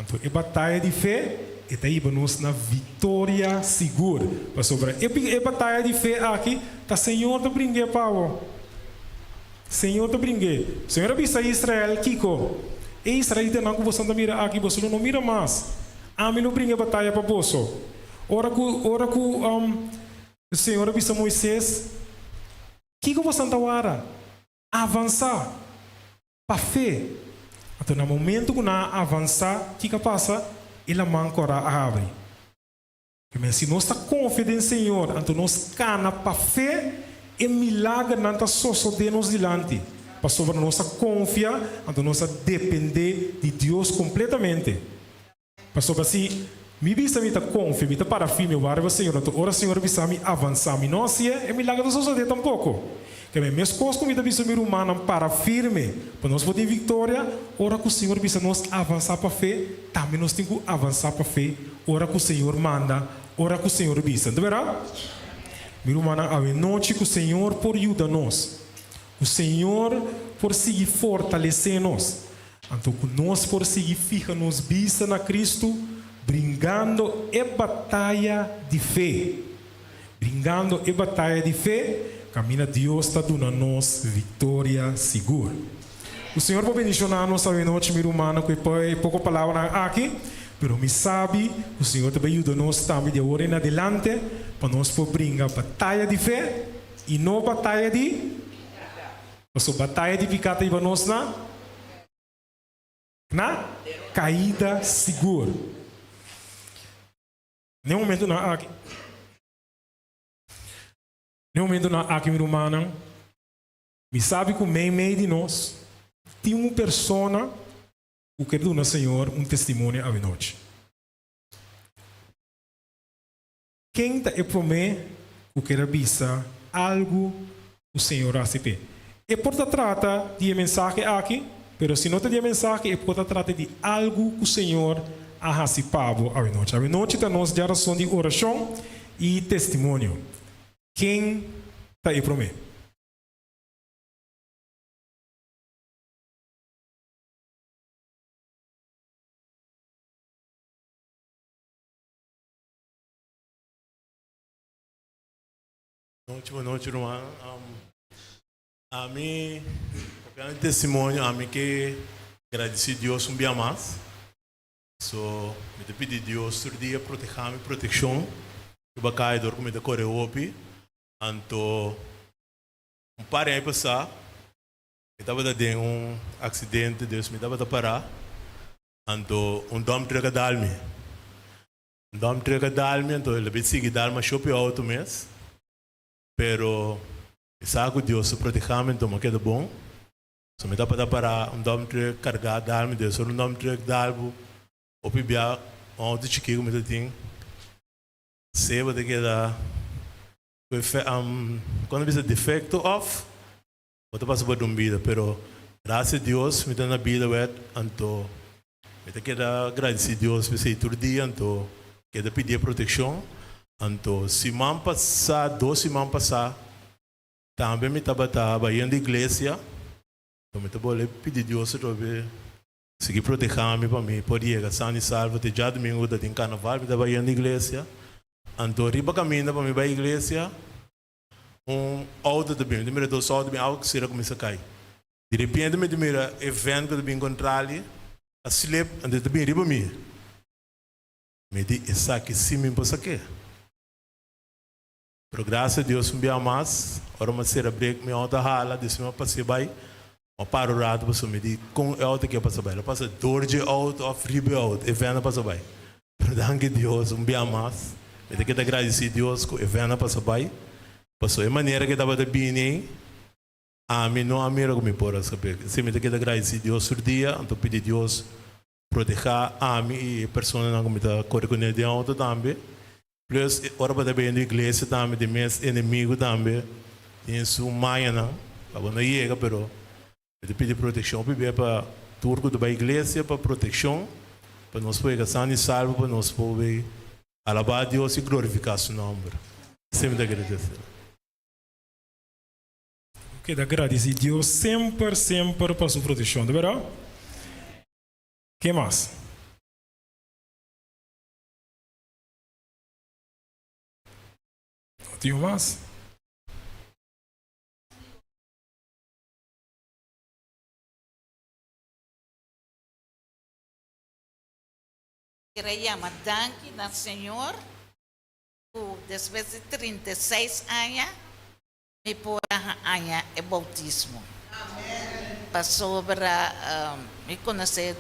anto e bataya di fe e ta hiba nos na viktoria sigur. Pasobra e e bataya di fe aki ta Señor ta bring'é pa bo. Señor ta bring'é. Señor a bisa Israel kiko? E israelitanan ku boso ta mira aki boso lo no mira mas. Ami lo bringa e bataya pa boso. Ora ku ora ku Señor a bisa Moises, Kiko bosan ta wara? Avansá! Pa fe! Anto na momento ku nan a avansá, kiko a pasa? E laman kòrá a habri. Primer, si nos ta konfia den Señor, anto nos kana pa fe, e milagernan ta sosodé nos dilanti. Pasobra nos a konfia, anto nos a dependé di Dios kompletamente. Pasobra si mi bisa mi ta konfia, mi ta para firme wak riba Señor, anto ora Señor a bisa mi avansá, mi no hasié, e milager ta sosodé tampoko. Keme meskos ku mi ta bisa mi rumannan para firme pa nos por tin viktoria, ora ku Señor bisa nos avansá pa fe, tambe nos tin ku avansá pa fe ora ku Señor manda, ora ku Señor bisa. Ta bèrdat? Mi rumannan, awenochi ku Señor por yuda nos, ku Señor por sigui fortalesé nos, Anto ku nos por sigui fiha nos bista na Kristu, bringando e bataya di fe. Bringando e bataya di fe, kaminda Dios ta duna nos viktoria sigur. Ku Señor por bendishoná nos awenochi, mi rumannan, ku e poko palabranan aki, pero mi sabi ku Señor ta bai yuda nos tambe di awor en adelante pa nos por bringa bataya di fe i no bataya di. Pasobra bataya di piká ta hiba nos na na kaida sigur. Na e momentunan aki, na e momentunan aki mi rumannan, mi sabi ku meimei di nos tin un persona ku ke duna Señor un testimonio awenochi. Ken ta e promé ku ker a bisa algu ku Señor a hasi p'e? E por ta trata di e mensahe aki, pero si no ta di e mensahe, e por ta trata di algu ku Señor a hasi pa bo awenochi. Awenochi ta nos djarason di orashon i testimonio. Ken ta e promé? Nochi, bon nochi ruman. Ami, papiando di testimonio, ami ke gradisí Dios un bia mas. So, mi ta pidi Dios tur dia protehá mi, protekshon riba kaya dor ku mi ta kore hopi. Anto, un par di aña pasá, mi tabata den un aksidente, dus mi tabata pará. Anto un dump truck a dal mi. Un dump truck a dal mi, anto el a bin sigui dal masha hopi auto mes. Pero mi sa cu Dios ta proteha mi, anto mi a keda bon. So mi tabata para un dump truck carga dal mi, debe ser un dump truck dal bo hopi bia un auto chikí cu mi ta tin. Seba ta keda cu e cuando bisa defecto of Bo ta pasa por dun bida, pero gracia a Dios mi ta na bida wet, anto mi ta keda gradeci Dios p'esei tur dia, anto keda pidi e proteccion. Anto siman pasa, dos siman pasa, tambe mi tabata bayendo iglesia, anto mi ta bolbe pidi Dios atrobe sigui proteha mi pa mi por yega san y salvo te djadumingu ku ta tin carnaval, mi ta bayendo iglesia, anto riba caminda pa mi bai iglesia, Un auto ta bin, mi ta mira dos auto bin, awa kusera kuminsa kai. Di repente mi ta mira e vent ku ta bin kontra li a slip, anto e ta bin riba mi. Mi di, esaki si mi por sak'é. Pero grasia a Dios un bia mas, ora mi a sera brek mi auto a hala, despues mi a pas'é bai, mi a para un rato pasobra mi di, kon e auto aki a pasa bai? El a pasa dor dje auto òf riba e auto? E vent a pasa bai. Pero danki Dios un bia mas. Mi ta keda gradisí Dios ku e vèn a pasa bai. Pasobra e manera ku e tabata bini ei, ami no a mira ku mi por a skap'é. Esei mi ta keda gradisí Dios tur dia. Anto pidi Dios protehá ami i e personanan ku mi ta kore kuné den outo tambe. Plus, ora bo ta bini iglesia tambe den mes enemigu tambe tin su mañanan pa bo no yega, pero Mi ta pidi protekshon pibia pa tur ku ta bai iglesia pa protekshon, pa nos por yega san i salvo, pa nos por bay alabá Dios i glorifiká su nòmber. Esei mi ta gradesé. Bo keda gradisí Dios semper semper pa su protekshon, ta bèrdat? Ke mas? No tin un mas? Kier a yama danki na Señor ku despues di 36 aña mi por a haña e boutismo. Pasobra mi konosé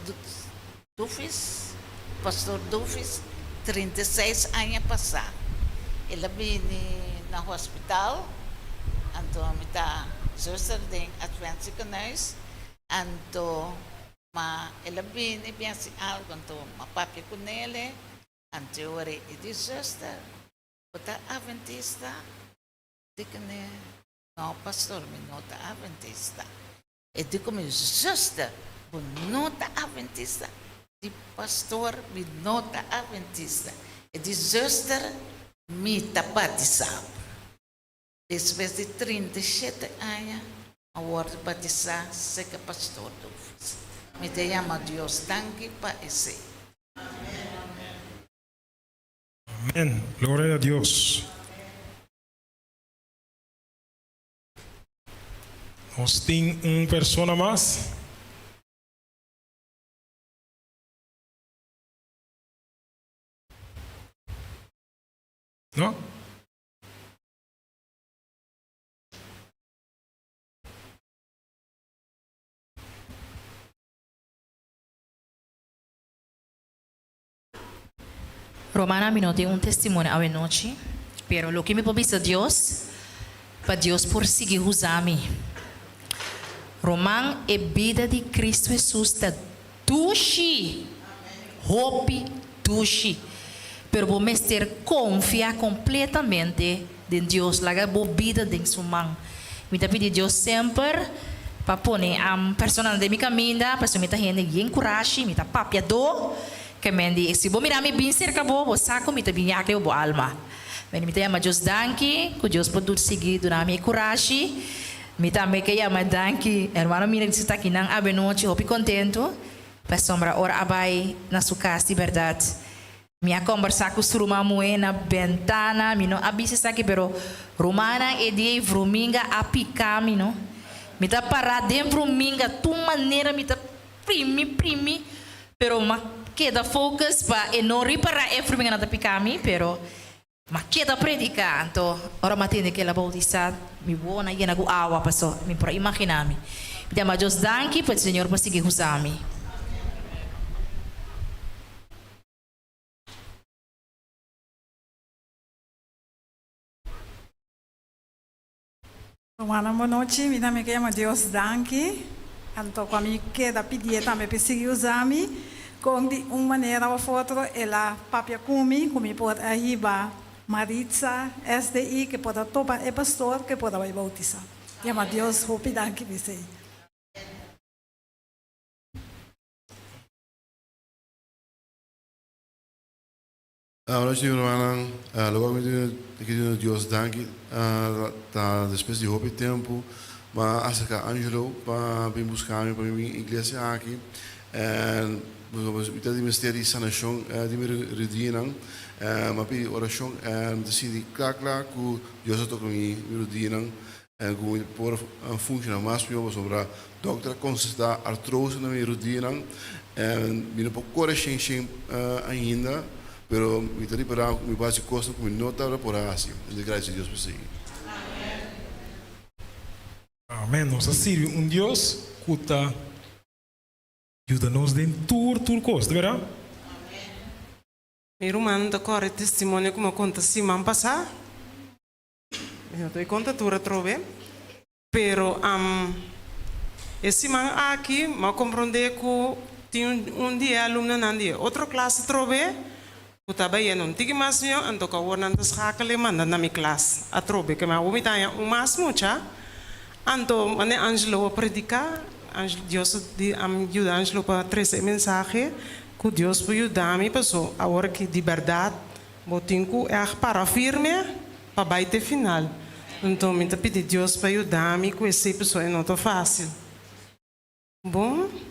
Dufis, Pastor Dufis, 36 aña pasá. El a bini na hospital, anto mi ta zuster den Advent Ziekenhuis, anto ma el a bini bin hasi algo, anto m'a papia ku nele, anto e ora e di, Zuster, bo ta Adventista? Di kuné, No, pastor, mi no ta Adventista. E di ku mi, Zuster, bo no ta Adventista? Di, Pastor, mi no ta Adventista. E di, Zuster, mi ta batisá bo. Despues di 37 aña, mi a wòrdu batisá serka Pastor Dofus. Mi ta yama Dios danki pa esei. Amen. Gloria a Dios. Nos tin un persona mas. No? Rumannan, mi no tin un testimonio awe nochi, pero loke mi por bisa Dios, pa Dios por sigui usa mi. Ruman, e bida di Cristo Jesus ta dushi, hopi dushi, pero bo mester confia completamente den Dios, laga bo bida den su man. Mi ta pidi Dios semper pa pone personanan den mi caminda, pasobra mi ta hende yen curashi, mi ta papiadó, Ke men di, Si bo mira mi bin serka bo, bo sa ku mi ta bin yake bo alma. Men mi ta yama Dios danki ku Dios por dur sigui duna mi e kurashi. Mi tambe ke yama danki hermano Mira di su ta akinan abenochi hopi kontentu pasobra ora a bai na su kas di bèrdat mi a kombersá ku su ruman muhé na bentana. Mi no a bisa esaki pero rumannan e dia ei vruminga a pika mi no. Mi ta pará den vruminga tur manera mi ta Primi primi pero m'a keda focus pa e no ripara e fruminga nan ta pica mi pero m'a keda predica anto ora m'a tende ke el a bautisa mi wowo nan yena cu awa paso mi por a imagina mi. Mi ta yama Dios danki pa Señor por sigui usa mi. Rumannan bon nochi, mi tambe ke yama Dios danki, anto ku ami keda pidié tambe p'e sigui usa mi, kon di un manera of otro el a papia ku mi, ku mi por a hiba Maritza SDI ke por a topa e pastor ke por a bai boutisá. Yama Dios hopi danki p'esei. Anochi mi rumannan, loke mi tin ke duna Dios danki ta despues di hopi tempu mi a aserka Angelo pa bin buska mi pa mi bin iglesia aki en mi ta di mester di sanashon di mi rudianan mi a pidi orashon en mi ta sinti kla kla ku Dios a toka mi rudianan en ku mi por funshoná mas mihó pasobra dòkter a konstatá artrose na mi rudianan en mi no por kore shen shen ainda pero mi ta ripará ku mi por hasi kosnan ku mi no tabata por hasi. Mi ta gradisí Dios pa esei. Amèn. Nos ta sirbi un Dios ku ta yuda nos den tur tur kos, ta bèrdat? Mi rumannan ta kòrda e testimonio ku mi a konta siman pasá. Mi no ta e konta tur atrobe, pero e siman aki mi a komprondé ku tin un di e alumnonan di e otro klas atrobe ku ta bayendo un tiki mas mihó, anto ku awor nan ta schakel e manda na mi klas atrobe, ke mi awor mi ta haña un mas mucha. Anto mane Angelo a prediká, Dios a di a yuda Angelo pa trese e mensahe ku Dios por yuda mi paso awor aki di bèrdat Bo tin ku ègt para firme pa bai te final. Anto mi ta pidi Dios pa yuda mi ku esei pasobra e no ta fásil. Bon.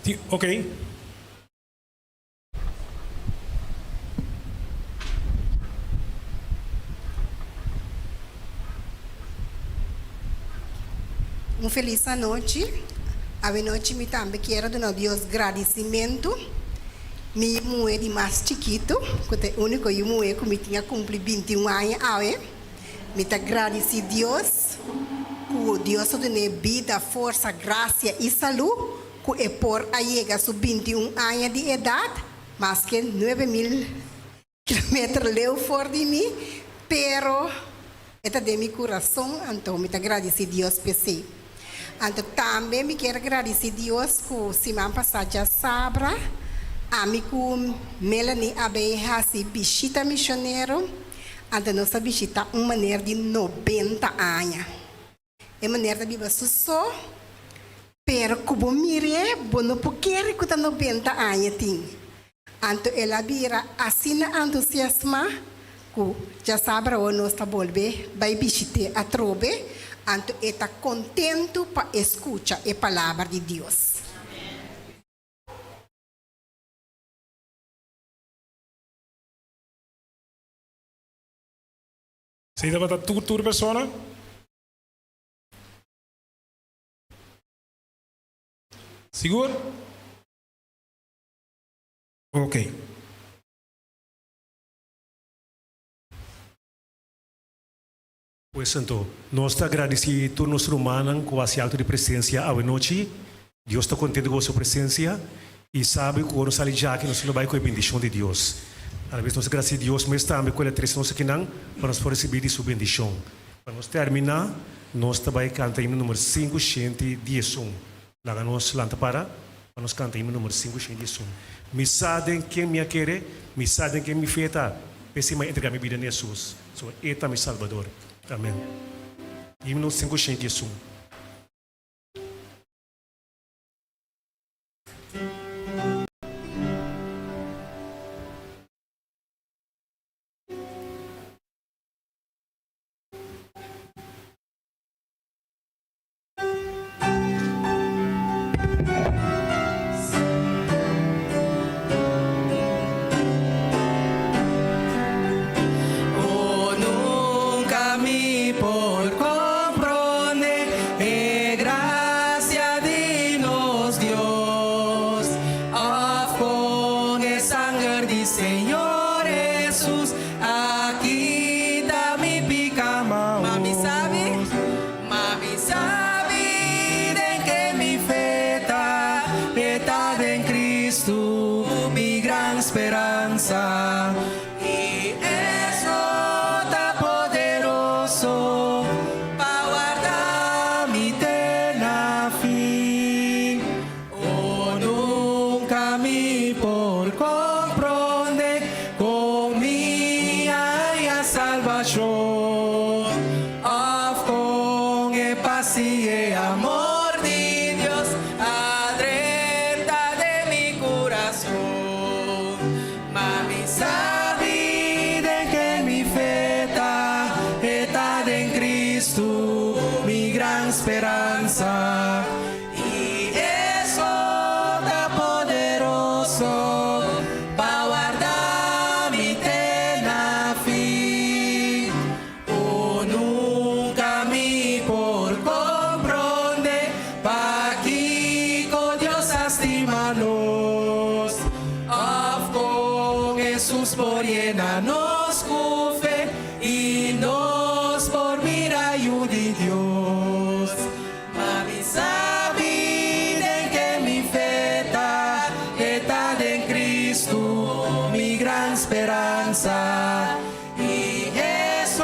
Tin, ok. Un felis anochi. Awenochi mi tambe kier a duna Dios gradisimentu. Mi yu muhé di mas chikitu, ku ta e úniko yu muhé ku mi tin a kumpli bintiun aña awe. Mi ta gradisí Dios ku Dios a dun'é bida, forsa, grasia i salú ku e por a yega su 21 aña di edat, maske 9000 kilometer leu for di mi, pero e ta den mi kurason, anto mi ta gradisí Dios p'esei. Anto tambe mi kier gradisí Dios ku siman pasá djasabra ami ku Melanie a bay hasi bishita misionero, anto nos a bishita un meneer di 90 aña. E meneer ta biba su so, pero ku bo mir'é bo no por kere ku ta 90 aña tin. Anto el a bira asina antusiasmá ku djasabra awor nos ta bolbe bai bishit'é atrobe, anto e ta kontentu pa e skucha e palabra di Dios. Esei tabata tur tur persona? Sigur? Ok. Pues anto, nos ta gradisí tur nos rumannan ku hasi akto di presensia awe nochi. Dios ta kontento ku boso presensia i sabi ku ora nos sali djaki nos lo bai ku e bendishon di Dios. Alabes nos ta gradisí Dios mes tambe ku el a trese nos akinan pa nos por risibí di su bendishon. Pa nos terminá, nos ta bai kanta himno number 511. Laga nos lanta para pa nos kanta himno number 511. Mi sa den ken mi a kere, mi sa den ken mi fe ta, p'esei mi a entregá mi bida na Hesus, so E ta mi Salbador. Amen. Himno 511. Oh, nunca mi por comprende e gracia di nos Dios, of con e sanger di Señor Jesus a kita mi pica. Ma mi sabi, ma mi sabi den ke mi fe ta, e ta den Cristo, mi gran speransa. I eso ta poderoso pa warda mi te na fin. O nunca mi por comprende con mi haya salvacion, of con e paz y e amor di Dios a drenta den mi curason. Ma mi sabi den ke mi fe ta, e ta den Cristo, mi gran speransa. I eso ta poderoso pa warda mi te na fin. O nunca mi por comprende pakico Dios a stima nos, of con Jesus por yena nos cu fe y nos por mira Yu di Dios. Ma mi sabi den ke mi fe ta, e ta den Cristo, mi gran speransa. I eso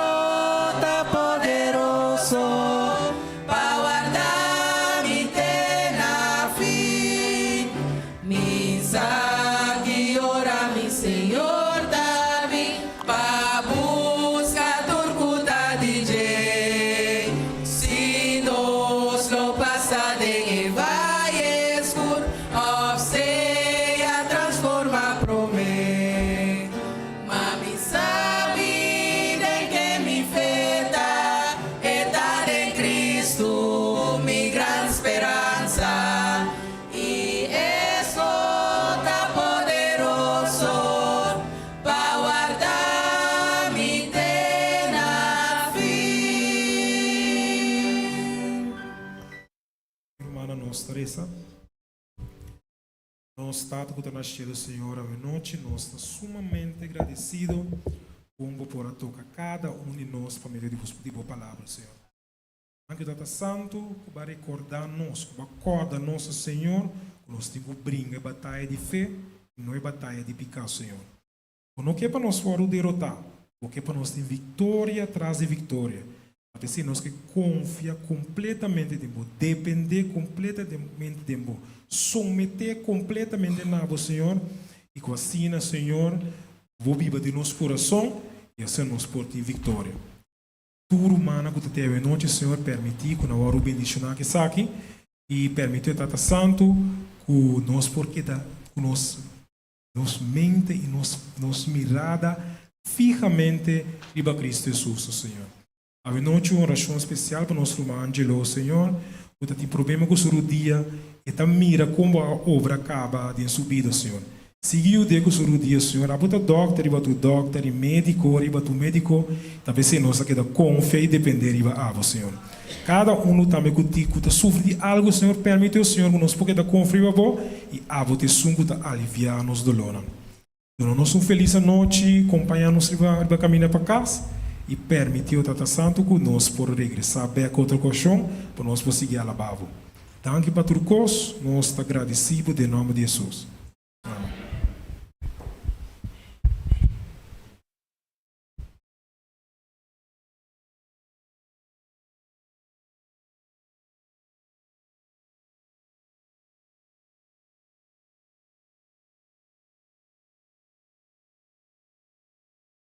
ta poderoso pa warda mi te na fin. Mi sa ki ora mi Señor ta bin pa busca tur cu ta di dje. Si nos lo pasa den e vaye scur of sea transforma prome. Ma mi sabi den ke mi fe ta, e ta den Cristo, mi gran speransa. I eso ta poderoso pa warda mi te na fin. Hermana nos ta resa. Nos Tata ku ta na shelu Señor awenochi nos ta sumamente gradesido kon bo por a toka kada un di nos pa medio di bo palabra Señor. Danki Tata Santu ku bo a rekordá nos, ku bo a kòrda nos Señor ku nos tin ku bringa e bataya di fe i no e bataya di piká Señor. Bo no ke pa nos wòrdu derotá, bo ke pa nos tin viktoria tras di viktoria. Ta p'esei nos ke konfia kompletamente den bo, dependé kompletamente den bo, someté kompletamente na bo, Señor, i ku asina, Señor, bo biba den nos kurason i asina nos por tin viktoria. Tur rumannan ku ta te awenochi, Señor, permití ku nan wòrdu bendishoná ku esaki, i permití, o Tata Santu, ku nos por keda ku nos Nos mente i nos nos mirada fihamente riba Cristo Hesus, o Señor. Awe nochi un oracion special pa nos ruman Angelo, Señor, cu ta tin problema cu su rudia, e ta mira con bo a obra caba den su bida, Señor. Sigui yud'é cu su rudia, Señor. Abo ta dokter riba tur dokter i medico riba tur medico, ta p'esei nos a keda confia i depende riba abo, Señor. Kada unu tambe ku ti ku ta sufri di algu, Señor, permiti, o Señor, ku nos por keda konfia riba Bo, i Abo ta esun ku ta aliviá nos dolónan. Duna nos un felis anochi, kompañá nos riba riba kaminda pa kas, I permití, o Tata Santu, ku nos por regresá bèk otro okashon pa nos por sigui alabá Bo. Danki pa tur kos, nos ta gradisí Bo den nòmber di Hesus.